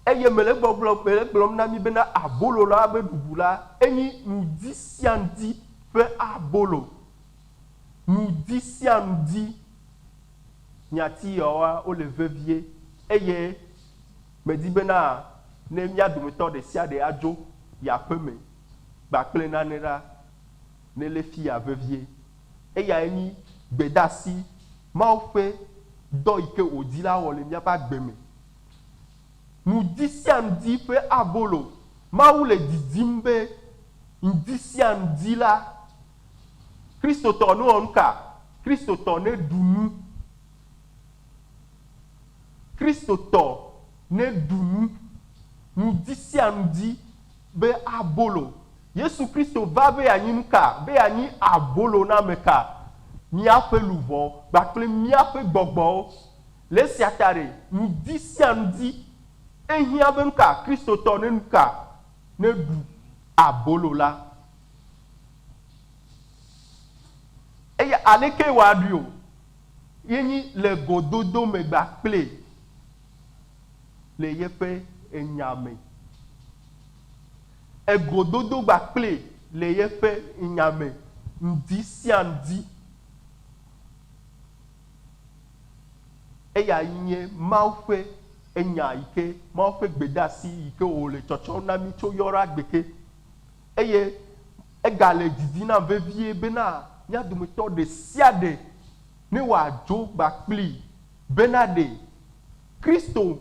Eye mele gbɔgblɔ, mele gblɔm na mí bena abolo la be ɖuɖu la, enyi ŋdi sia ŋdi ƒe abolo. Ŋdi sia ŋdi nyati yawoa wole vevie eye medi bena ne mía dometɔ ɖesiaɖe adzo yi aƒeme kpakple nane la, nelé fiya vevie. Eyae nyi gbedasi Mawu ƒe dɔ yi ke wòdi la wɔ le míaƒe agbe me. Ŋdi sia ŋdi ƒe abolo. Mawu le didim be ŋdi sia ŋdi la, Kristotɔ newɔ nuka? Kristotɔ neɖu nu. Kristotɔ neɖu nu ŋdi sia ŋdi be abolo. Yesu Kristo va be yeanyi nuka? Be yeanyi abolo na ame ka? Míaƒe luʋɔ kpakple míaƒe gbɔgbɔwo. Le esia ta ɖe, ŋdi sia ŋdi, ehiã be nuka? Kristotɔ ne nuka? Neɖu abolo la. Eye aleke wòaɖui o? Ye nyi le gododo me gbakple le yeƒe enya me. Egododo gbakple le yeƒe nya me ŋdi sia ŋdi. Eya nye Mawu ƒe enya yi ke, Mawu ƒe gbedeasi yi ke wòle tsɔtsɔm na mí tso yɔɖa gbe ke. Eye egale didi nam vevie bena mía dometɔ ɖe sia ɖe ne wòadzo gba kplii bena ɖe Kristo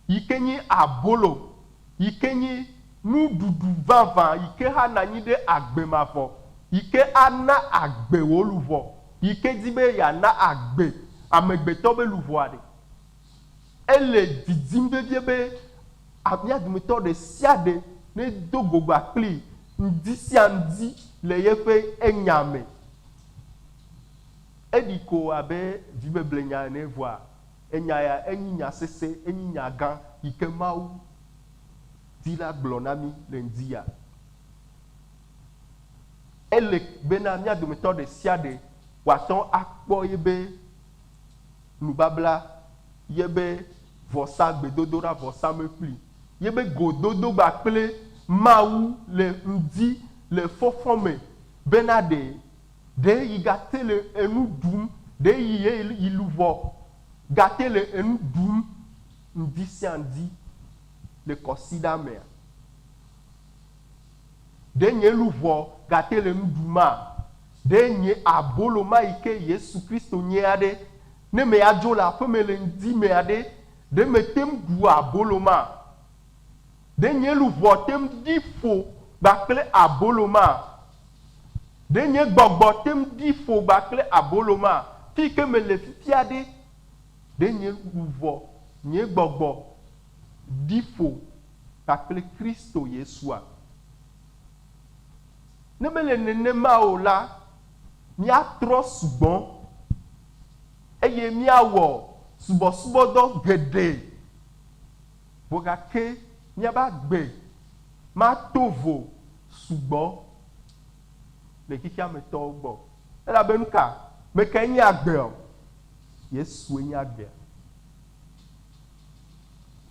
yi ke nye abolo, yi ke nye nuɖuɖu vavã yi ke hã nɔ anyi ɖe agbe mavɔ, yi ke ana agbe wò luʋɔ, yi ke di be yeana agbe amegbetɔ be luʋɔa ɖe, ele didim vevie be mía dometɔ ɖe sia ɖe nedo go gba kplii ŋdi sia ŋdi le yeƒe enya me. Eɖi ko abe vibeblenya ene vɔa enya ya enyi nya sesẽ, enyi nya gã yi ke Mawu di la gblɔ na mí le ŋdi ya. Ele bena mía dometɔ ɖe sia ɖe wòate ŋu akpɔ yebe nubabla, yebe vɔsa gbedodoɖa vɔsamlekpui, yebe gododo kpakple Mawu le ŋdi le fɔfɔ me bena ɖe ɖe yi gate le enu ɖum, ɖe yi ye yi luʋɔ gate le enu ɖum ŋdi sia ŋdi le kɔsiɖa mea? Ɖe nye luʋɔ gate le nu ɖuma? Ɖe nye abolo ma yi ke Yesu Kristo nyea ɖe, ne mea dzo le aƒeme le ŋdi mea ɖe, ɖe mete ŋu ɖua abolo ma? Ɖe nye luʋɔ te ŋu ɖi ƒo kpakple abolo ma? Ɖe nye gbɔgbɔ te ŋu ɖi ƒo kpakple abolo ma? Fi ke mele fifia ɖe, ɖe nye luʋɔ, nye gbɔgbɔ ɖi ƒo kpakple Kristo Yesua? Ne mele nenema o la, míatrɔ sugbɔ eye míawɔ subɔsubɔdɔ geɖe, vɔ gake míaƒe agbe mato vo sugbɔ le xexea me tɔwo gbɔ o. Elabe nu ka? Ame kae nye agbea? Yesue nye agbea.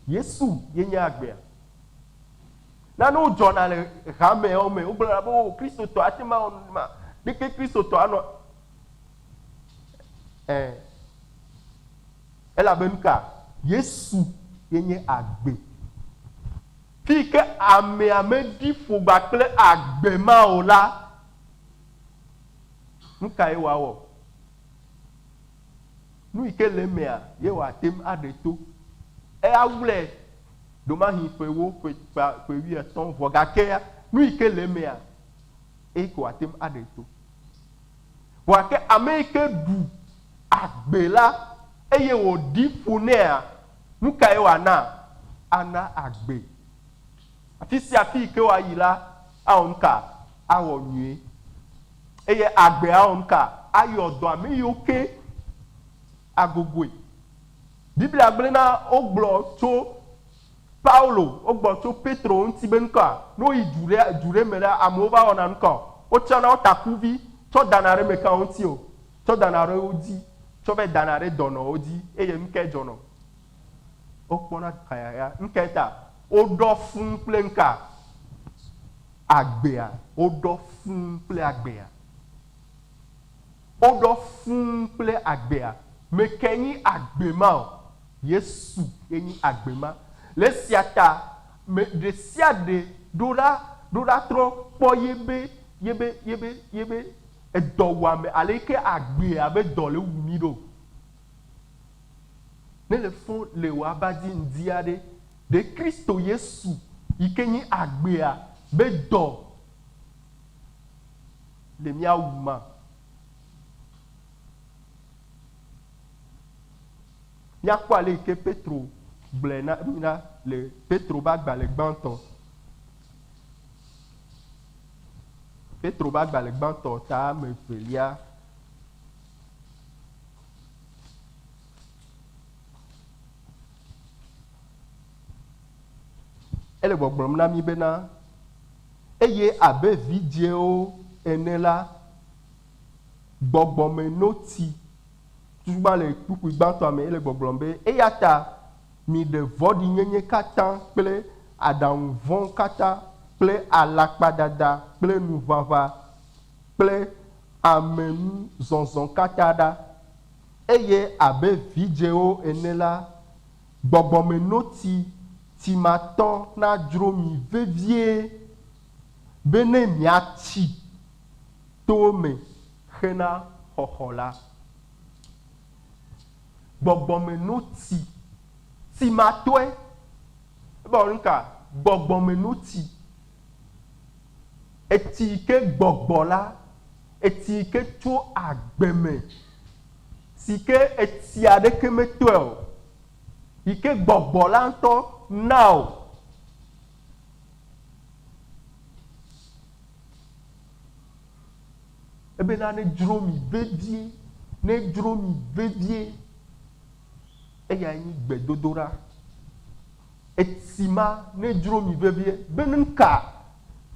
Yesu ye nye agbea. Nanewo dzɔna le hameawo me. Wogblɔna be, o, Kristotɔ ate ŋu awɔ nu ma. Ɖeke Kristotɔ anɔ ɛ. Elabe nu ka? Yesu ye nye agbe. Fi ke amea meɖi ƒogba kple agbe ma o la, nu kae wòawɔ? Nu yi ke le emea ye wòate ŋu aɖe to. Eya wlɛ ɖomahi ƒewo, ƒe, ƒe, ƒe wuietɔ̃ vɔ gakea, nu yi ke le emea eye ko wòate ŋu aɖe to. Vɔ gake ame yi ke ɖu agbe la eye wòɖi ƒo nɛa, nu kae wòana? Ana agbe. Afi sia afi yi ke wòayi la, awɔ nu ka? Awɔ nyuie. Eye agbe awɔ nu ka? Ayɔ dɔ ame yiwo ke agogoe. Biblia gblɔe na wogblɔ tso Paulo, wogblɔ tso Petro ŋuti be nuka? Ne woyi du ɖe, du ɖe me la, amewo va wɔna nuka? Wotsɔna wo takuvi tsɔ dana ɖe mekawo ŋuti o, tsɔ dana ɖe wo dzi, tsɔ va dana ɖe dɔnɔwo dzi eye nukae dzɔnɔ? Wokpɔna hayahaya. Nukae ta? Woɖɔ fũu kple nuka? Agbea. Woɖɔ fũu kple agbea. Woɖɔ fũu kple agbea. Mekae nyi agbe ma o? Yesu ye nyi agbe ma. Le esia ta, me ɖe sia ɖe ɖo ɖa, ɖo ɖa trɔ kpɔ yebe, yebe, yebe, yebe edɔwuame alo yi ke agbea be dɔ le wu mí ɖo. Ne le fɔ le wò aba dzi ŋdi aɖe, ɖe Kristo Yesu yi ke nyi agbea be dɔ le mía wu ma? Míakpɔ ale yi ke Petro gblɔe na mí la le Petro ƒe agbalẽ gbãtɔ. Petro ƒe agbalẽ gbãtɔ ta ame evelia. Ele gbɔgblɔm na mí bena, Eye abe vidzĩewo ene la, Gbɔgbɔmenoti Tutugbã le kpukpui gbãtɔa me ele gbɔgblɔm be, Eya ta miɖe vɔ̃ɖinyenye katã kple aɖaŋu vɔ̃ katã kple alakpadada kple ŋuʋaʋã kple amenuzɔzɔ katã ɖa. Eye abe vidzẽwo ene la, gbɔgbɔmenoti timatɔ nadzro mi vevie, bene miatsi to eme hena xɔxɔ la. Gbɔgbɔmenoti timatɔe. Ebɔ nuka? Gbɔgbɔmenoti. Etsi yi ke gbɔgbɔ la, etsi yi ke tso agbe me, si ke etsi aɖeke metɔe o, yi ke gbɔgbɔ la ŋutɔ na o. Ebena nedzro mi vevie, nedzro mi vevie. Eyae nyi gbedodoɖa. Etsi ma nedzro mi vevie be nuka?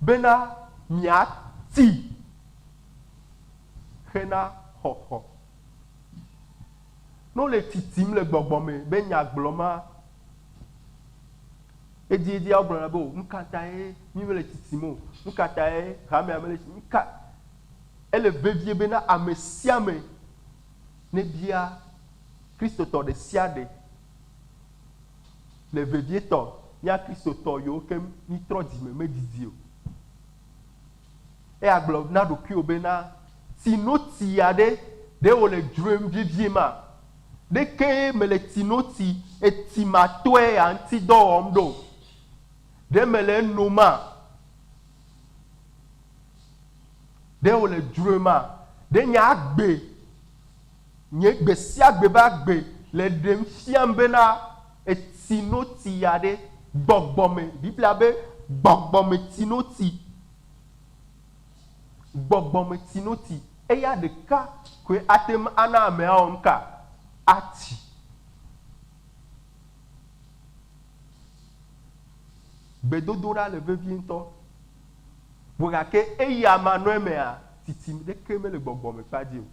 Bena miati hena xɔxɔ. Ne wole titim le gbɔgbɔ me be nya gblɔm ma, edziedzia wogblɔna be o, nuka tae mi mele titim o? Nuka tae hamea mele titim? Nuka? Ele vevie bena ame sia ame nebia Kristotɔ ɖe sia ɖe le vevietɔ mía Kristotɔ yiwo ke mítrɔ dzime medidi o. Eya gblɔ na ɖokuiwò bena, Tinoti aɖe ɖe wòle dzroem vevie ma? Ɖekee mele tinoti etimatɔe ya ŋuti dɔ wɔm ɖo? Ɖe mele enoma? Ɖe wòle dzroema? Ɖe nye agbe, nye gbe sia gbe ƒe agbe le ɖem fiam bena etinoti aɖe, gbɔgbɔme, Biblia be gbɔgbɔme tinoti, gbɔgbɔme tinoti, eya ɖeka koe ate ŋu ana ame awɔ nuka? Atsi. Gbedodoɖa le vevie ŋutɔ. Vɔ gake eya manɔ emea, titim ɖeke mele gbɔgbɔme kpa dzi o.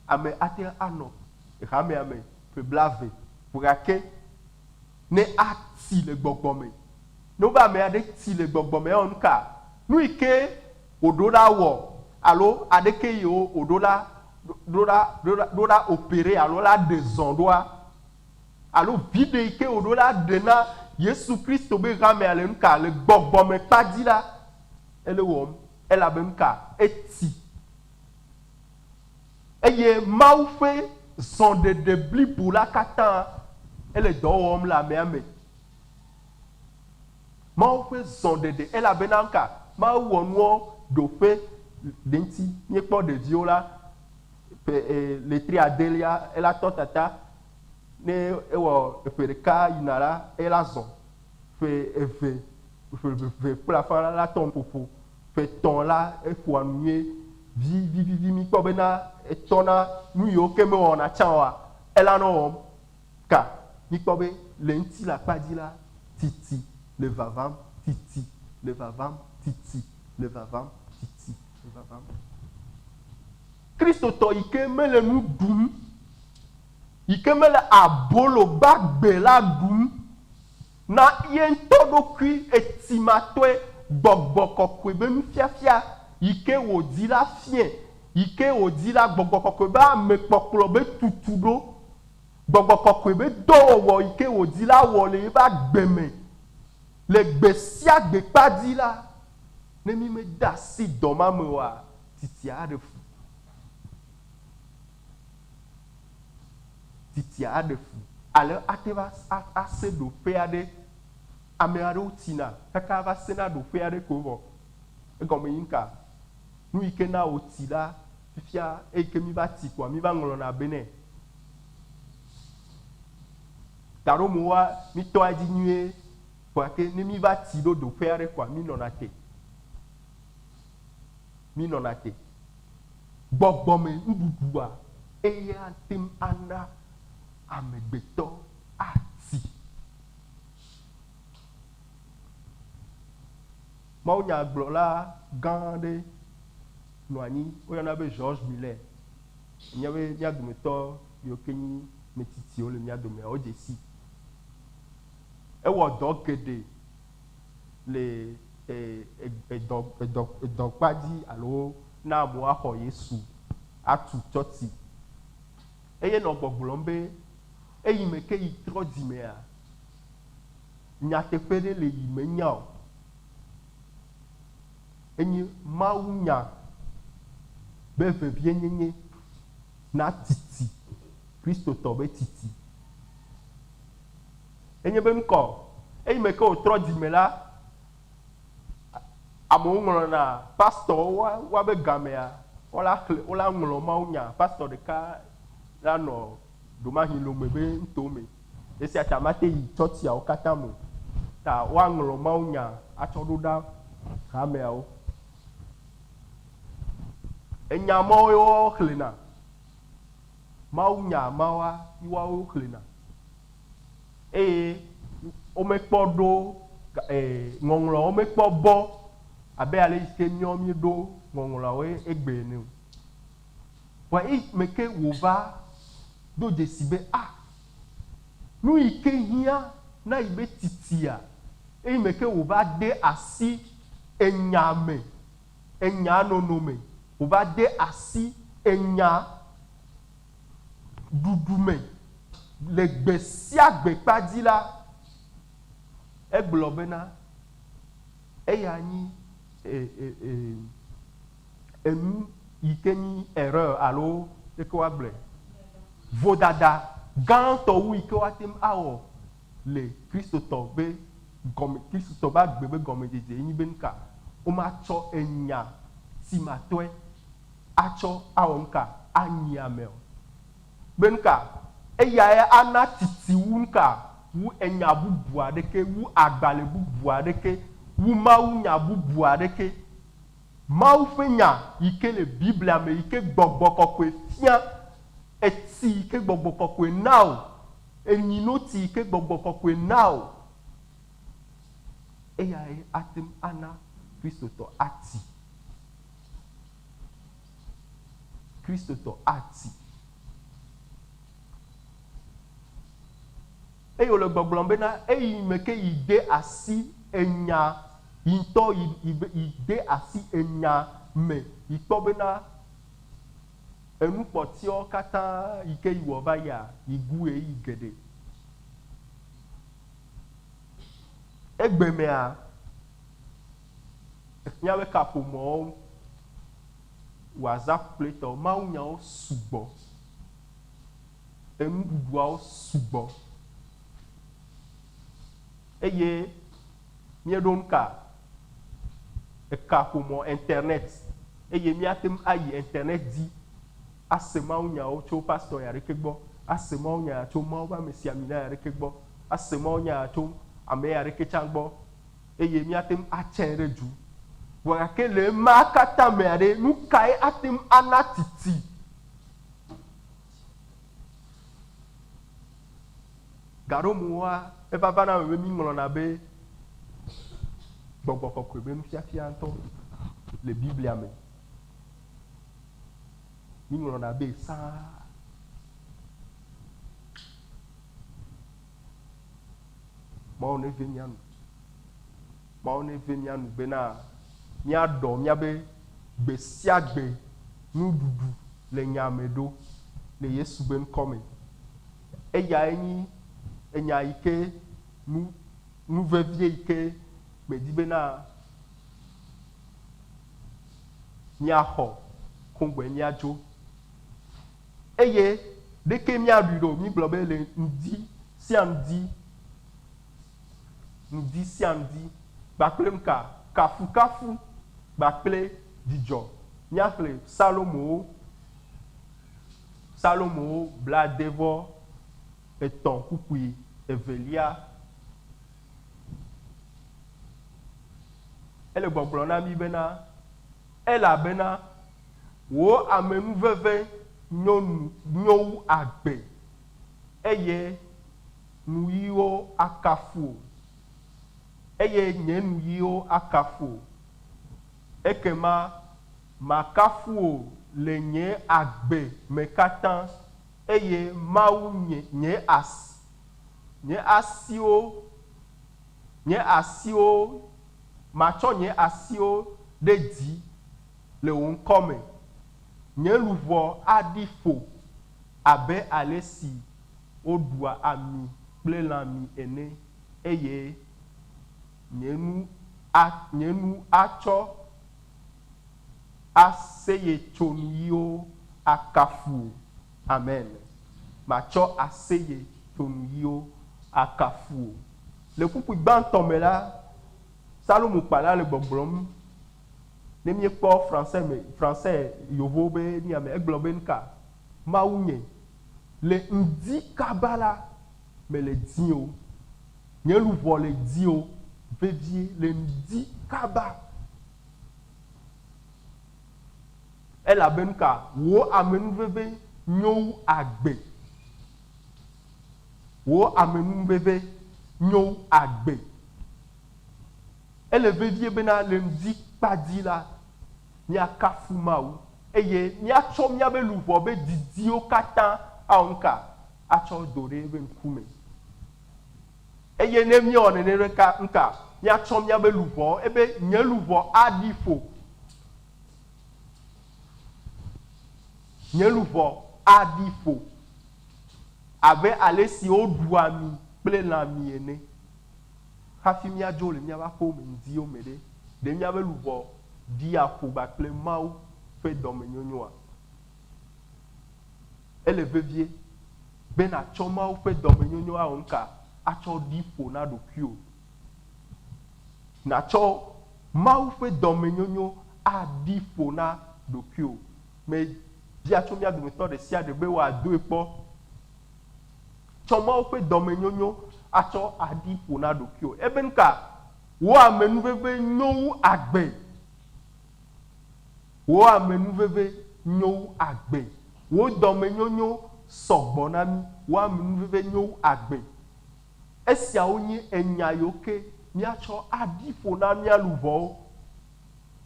Ame ate ŋu anɔ hamea me ƒe blave, vɔ gake ne atsi le gbɔgbɔ me, ne wobe ame aɖe tsi le gbɔgbɔ me, ewɔ nuka? Nu yi ke wòɖo la wɔ alo aɖeke yi wòɖo la ɖo la ɖo la ɖo la opere alo la ɖe zɔ ɖoa, alo viɖe yi ke wòɖo la ɖe na Yesu Kristo be hamea le nuka? Le gbɔgbɔme kpa dzi la, ele wɔm elabe nuka? Etsi. Eye Mawu ƒe zɔɖeɖe blibo la katã ele dɔ wɔm le amea me. Mawu ƒe zɔɖeɖe, elabena nuka? Mawu wɔ nuɔ ɖoƒe ɖe ŋuti. Míekpɔ ɖeviwo la, ƒe e, letri adelia, ela tɔ tata. Ne ewɔ eƒe ɖeka yina la, ela zɔ. Ƒe eve, ƒe eve kple afã la, la tɔ nuƒoƒo. Ƒe etɔ̃ la, eƒoa nu nyuie vivivivi. Míkpɔ bena etɔna nu yiwo ke mewɔna tsã oa, ela nɔ wɔm. Ka míkpɔ be le ŋutilã kpa dzi la, titi le vavam, titi le vavam, titi le vavam, titi le vavam. Kristotɔ yi ke mele nu ɖum, yi ke mele abolo gbagbe la ɖum na ye ŋutɔ ɖokui etimatɔe, gbɔgbɔ kɔkɔe be nufiafia yi ke wòdi la fiɛ, yi ke wòdi la gbɔgbɔ kɔkɔe be amekpɔkplɔ be tutu ɖo, gbɔgbɔ kɔkɔe be dɔwɔwɔ yi ke wòdi la wɔ le yeƒe agbe me le gbe sia gbe kpa dzi la, ne mí mede asi dɔ ma me oa, titia aɖe fu. Titia aɖe fu. Ale ate va ase ɖoƒe aɖe. Ame aɖewo tina kaka va sena ɖoƒe aɖe ko vɔ. Egɔme nyi nuka? Nu yi ke na wòti la, fifia eyi ke míva ti koa, míva ŋlɔna be nɛ. Gaɖomewoa, mítɔa edzi nyuie, vɔ gake ne míva ti ɖo ɖoƒe aɖe koa, mínɔna te. Mínɔna te. Gbɔgbɔme nuɖuɖua, eye ate ŋu ana amegbetɔ ati. Mawunyagblɔla gã aɖe nɔ anyi woyɔna be George Miller. Míabe mía dometɔ yiwo ke nyi ame tsitsiwo le mía domea wodze sii. Ewɔ dɔ geɖe le e, edɔ, edɔ, edɔkpa dzi alo na amewo axɔ Yesu atu tsɔtsi. Eye nɔ gbɔgblɔm be eyi me ke yi trɔ dzimea, nyateƒe ɖe le yi menya o. Enye mawunya be vevienyenye na titi, Kristotɔ be titi. Enye be ŋkɔ, eyi me ke wòtrɔ dzime la, amewo ŋlɔna, pastɔwo woabe gamea, wola xlẽ, wola ŋlɔ mawunya. Pastɔ ɖeka la nɔ ɖomahi Lome be nuto me. Esia ta mate yi tsɔtsiawo katã me o. Ta woaŋlɔ mawunya atsɔ ɖo ɖa hameawo. Enya mawoe woawo xlẽna. Mawunya mawoa yi woawo xlẽna. Eye womekpɔ ɖo e, ŋɔŋlɔawo mekpɔ bɔ abe ale yi ke míawo míeɖo ŋɔŋlɔawoe egbe ene o. Vɔa eyi me ke wòva do dzesi be, ah, nu yi ke hiã na yi be titia, eyi me ke wòva de asi enya me, enya nono me, wòva de asi enya ɖuɖu me le gbe sia gbe kpa dzi la, egblɔ bena, eya nyi e, e, e, enu yi ke nyi erreur alo leke woagblɔe, vodada gãtɔ wu yi ke woate ŋu awɔ le Kristotɔ be gɔme, Kristotɔ be agbe be gɔmedzedze ye nyi be nuka? Womatsɔ enya timatɔe atsɔ awɔ nuka? Anyi ame o. Be nuka? Eyae ana titi wu nuka? Wu enya bubu aɖeke, wu agbalẽ bubu aɖeke, wu mawunya bubu aɖeke. Mawu ƒe Nya yi ke le Biblia me yi ke Gbɔgbɔ Kɔkɔe fia, etsi yi ke Gbɔgbɔ Kɔkɔe na wò, enyinotsi yi ke Gbɔgbɔ Kɔkɔe na wò, eyae ate ŋu ana Kristotɔ atsi. Kristotɔ atsi. Eye wòle gbɔgblɔm bena, eyi me ke yi de asi enya yi ŋutɔ yi, yi, yi de asi enya me, yi kpɔ bena enu kpɔtiawo katã yi ke yi wɔ va yia, yi gu ɣeyiɣi geɖe. Egbe mea, míabe kaƒomɔwo, WhatsApp kple etɔwo, mawunyawo sugbɔ. Enuɖuɖuawo sugbɔ. Eye míeɖo nuka? Ekaƒomɔ, internet. Eye míate ŋu ayi internet dzi ase mawunyawo tso pastɔ ya ɖeke gbɔ, ase mawunya ya tso Mawu ƒe amesiamina ya ɖeke gbɔ, ase mawunya ya tso ame ya ɖeke tsã gbɔ. Eye míate ŋu atsɛe ɖe du. Vɔ gake le ema katã mea ɖe, nukae ate ŋu ana titi? Gaɖoŋua, eva va na ame be míŋlɔna be gbɔgbɔ kɔkɔe be nufiafia ŋutɔ le Biblia me. Míŋlɔna be saa. Mawu neve mía nu. Mawu neve mía nu bena míaɖɔ míabe gbe sia gbe nuɖuɖu le nya me ɖo le Yesu be ŋkɔ me. Eyae nyi enya yi ke nu, nu vevie yi ke medi bena míaxɔ koŋgbɔe míadzo. Eye ɖeke míaɖui ɖo? Mígblɔ be le ŋdi sia ŋdi, ŋdi sia ŋdi, kpakple nuka? Kafukafu kpakple dzidzɔ. Míaxlẽ Psalomowo, Psalomowo blaade-vɔ-etɔ̃ kpukpui evelia. Ele gbɔgblɔ na mí bena, Elabena wò amenuveve nyo nu, nyo wu agbe, eye nuyiwo akafu wò, eye nye nuyiwo akafu wò. Ekema Makafu wò le nye agbe me katã, eye Mawu nye, nye as, nye asiwo, nye asiwo, matsɔ nye asiwo ɖe dzi le wò ŋkɔ me. Nye luʋɔ aɖi ƒo abe ale si woɖua ami kple lãmi ene, eye nye nu a, nye nu atsɔ aseyetsonuyiwo akafu wò. Amen. Matsɔ aseyetsonuyiwo akafu wò. Le kpukpui gbãtɔ me la, Salomo kpala le gbɔgblɔm ne míekpɔ français me, français yovo be nia me, egblɔ be nuka? Mawu nye, le ŋdi kaba la, mele diwò. Nye luʋɔ le diwò vevie le ŋdi kaba. Elabe nuka? Wò amenuveve nyo wu agbe. Wò amenuveve nyo wu agbe. Ele vevie bena le ŋdi kpadi la, míakafu Mawu eye míatsɔ míabe luʋɔ be didiwo katã awɔ nuka? Atsɔ do ɖe eƒe ŋkume. Eye ne míewɔ nene ɖe ka, nuka? Míatsɔ míabe luʋɔ, ebe nye luʋɔ aɖi ƒo. Nye luʋɔ aɖi ƒo abe alesi woɖua ami kple lãmi ene. Hafi míadzo le míaƒe aƒewo me ŋdiwo me ɖe, ɖe míaƒe luʋɔ ɖia ƒo kpakple Mawu ƒe dɔmenyonyoa? Ele vevie be nàtsɔ Mawu ƒe dɔmenyonyo awɔ nuka? Atsɔ ɖi ƒo na ɖokuiwò. Nàtsɔ Mawu ƒe dɔmenyonyo aɖi ƒo na ɖokuiwò. Mebia tso mía dometɔ ɖe sia ɖe be wòadoe kpɔ. Tsɔ Mawu ƒe dɔmenyonyo atsɔ aɖi ƒo na ɖokuiwò. Ebe nuka? Wò amenuveve nyo wu agbe. Wò amenuveve nyo wu agbe. Wò dɔmenyonyo sɔ gbɔ na mí. Wò amenuveve nyo wu agbe. Esiawo nye enya yiwo ke míatsɔ aɖi ƒo na mía luʋɔwo.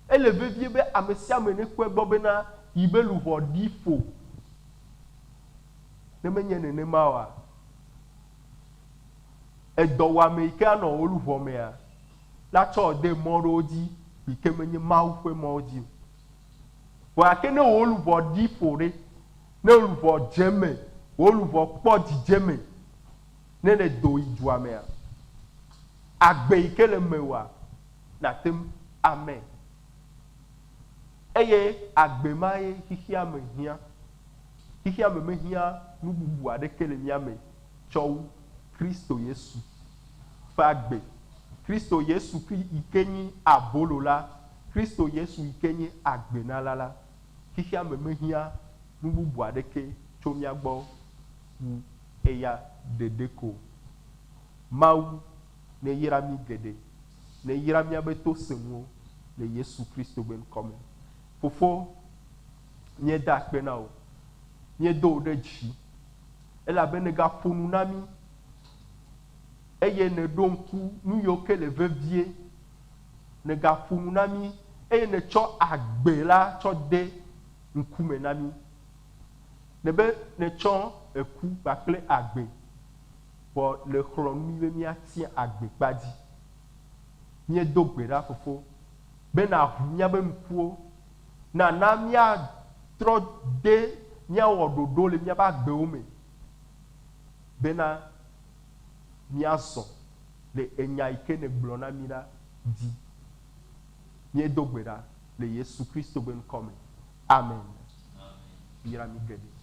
Ele vevie be ame sia ame nekpɔe gbɔ bena yibe luʋɔ ɖi ƒo. Ne menye nenema oa, edɔwɔame yi ke anɔ wò luʋɔ mea, la tsɔ de mɔ ɖewo dzi yi ke menye Mawu ƒe mɔwo dzi o. Vɔ gake ne wò luʋɔ ɖi ƒo ɖe, ne luʋɔ dze eme, wò luʋɔ kpɔ dzidzeme ne nèdo yi dua mea, agbe yi ke le mewòa, nàte ŋu amee. Eye agbe ma ye xexea me hiã. Xexea me mehiã nu bubu aɖeke le mía me tsɔ wu Kristo Yesu ƒe agbe. Kristo Yesu yi ke nyi abolo la, Kristo Yesu yi ke nye agbenala la. Xexea me mehiã nu bubu aɖeke tso mía gbɔ wu eya ɖeɖe ko o. Mawu neyra mí geɖe. Neyra míabe to sẽŋuwo le Yesu Kristo be ŋkɔ me. Fofo, míeda akpe na wò. Míedo wò ɖe dzi elabe nègaƒo nu na mí eye nèɖo ŋku nu yiwo ke le vevie. Nègaƒo nu na mí eye nètsɔ agbe la tsɔ de ŋkume na mí. Nèbe nètsɔ eku kpakple agbe vɔ le xlɔ̃ nu mí be míatia agbe kpa dzi. Míedo gbe ɖa, Fofo, be nàʋu míaƒe ŋkuwo, nàna míatrɔ de míawɔ ɖoɖo le míaƒe agbewo me bena míazɔ le enya yi ke nègblɔ na mí la dzi. Míedo gbe ɖa le Yesu Kristo be ŋkɔ me. Amen. Yra mí geɖe.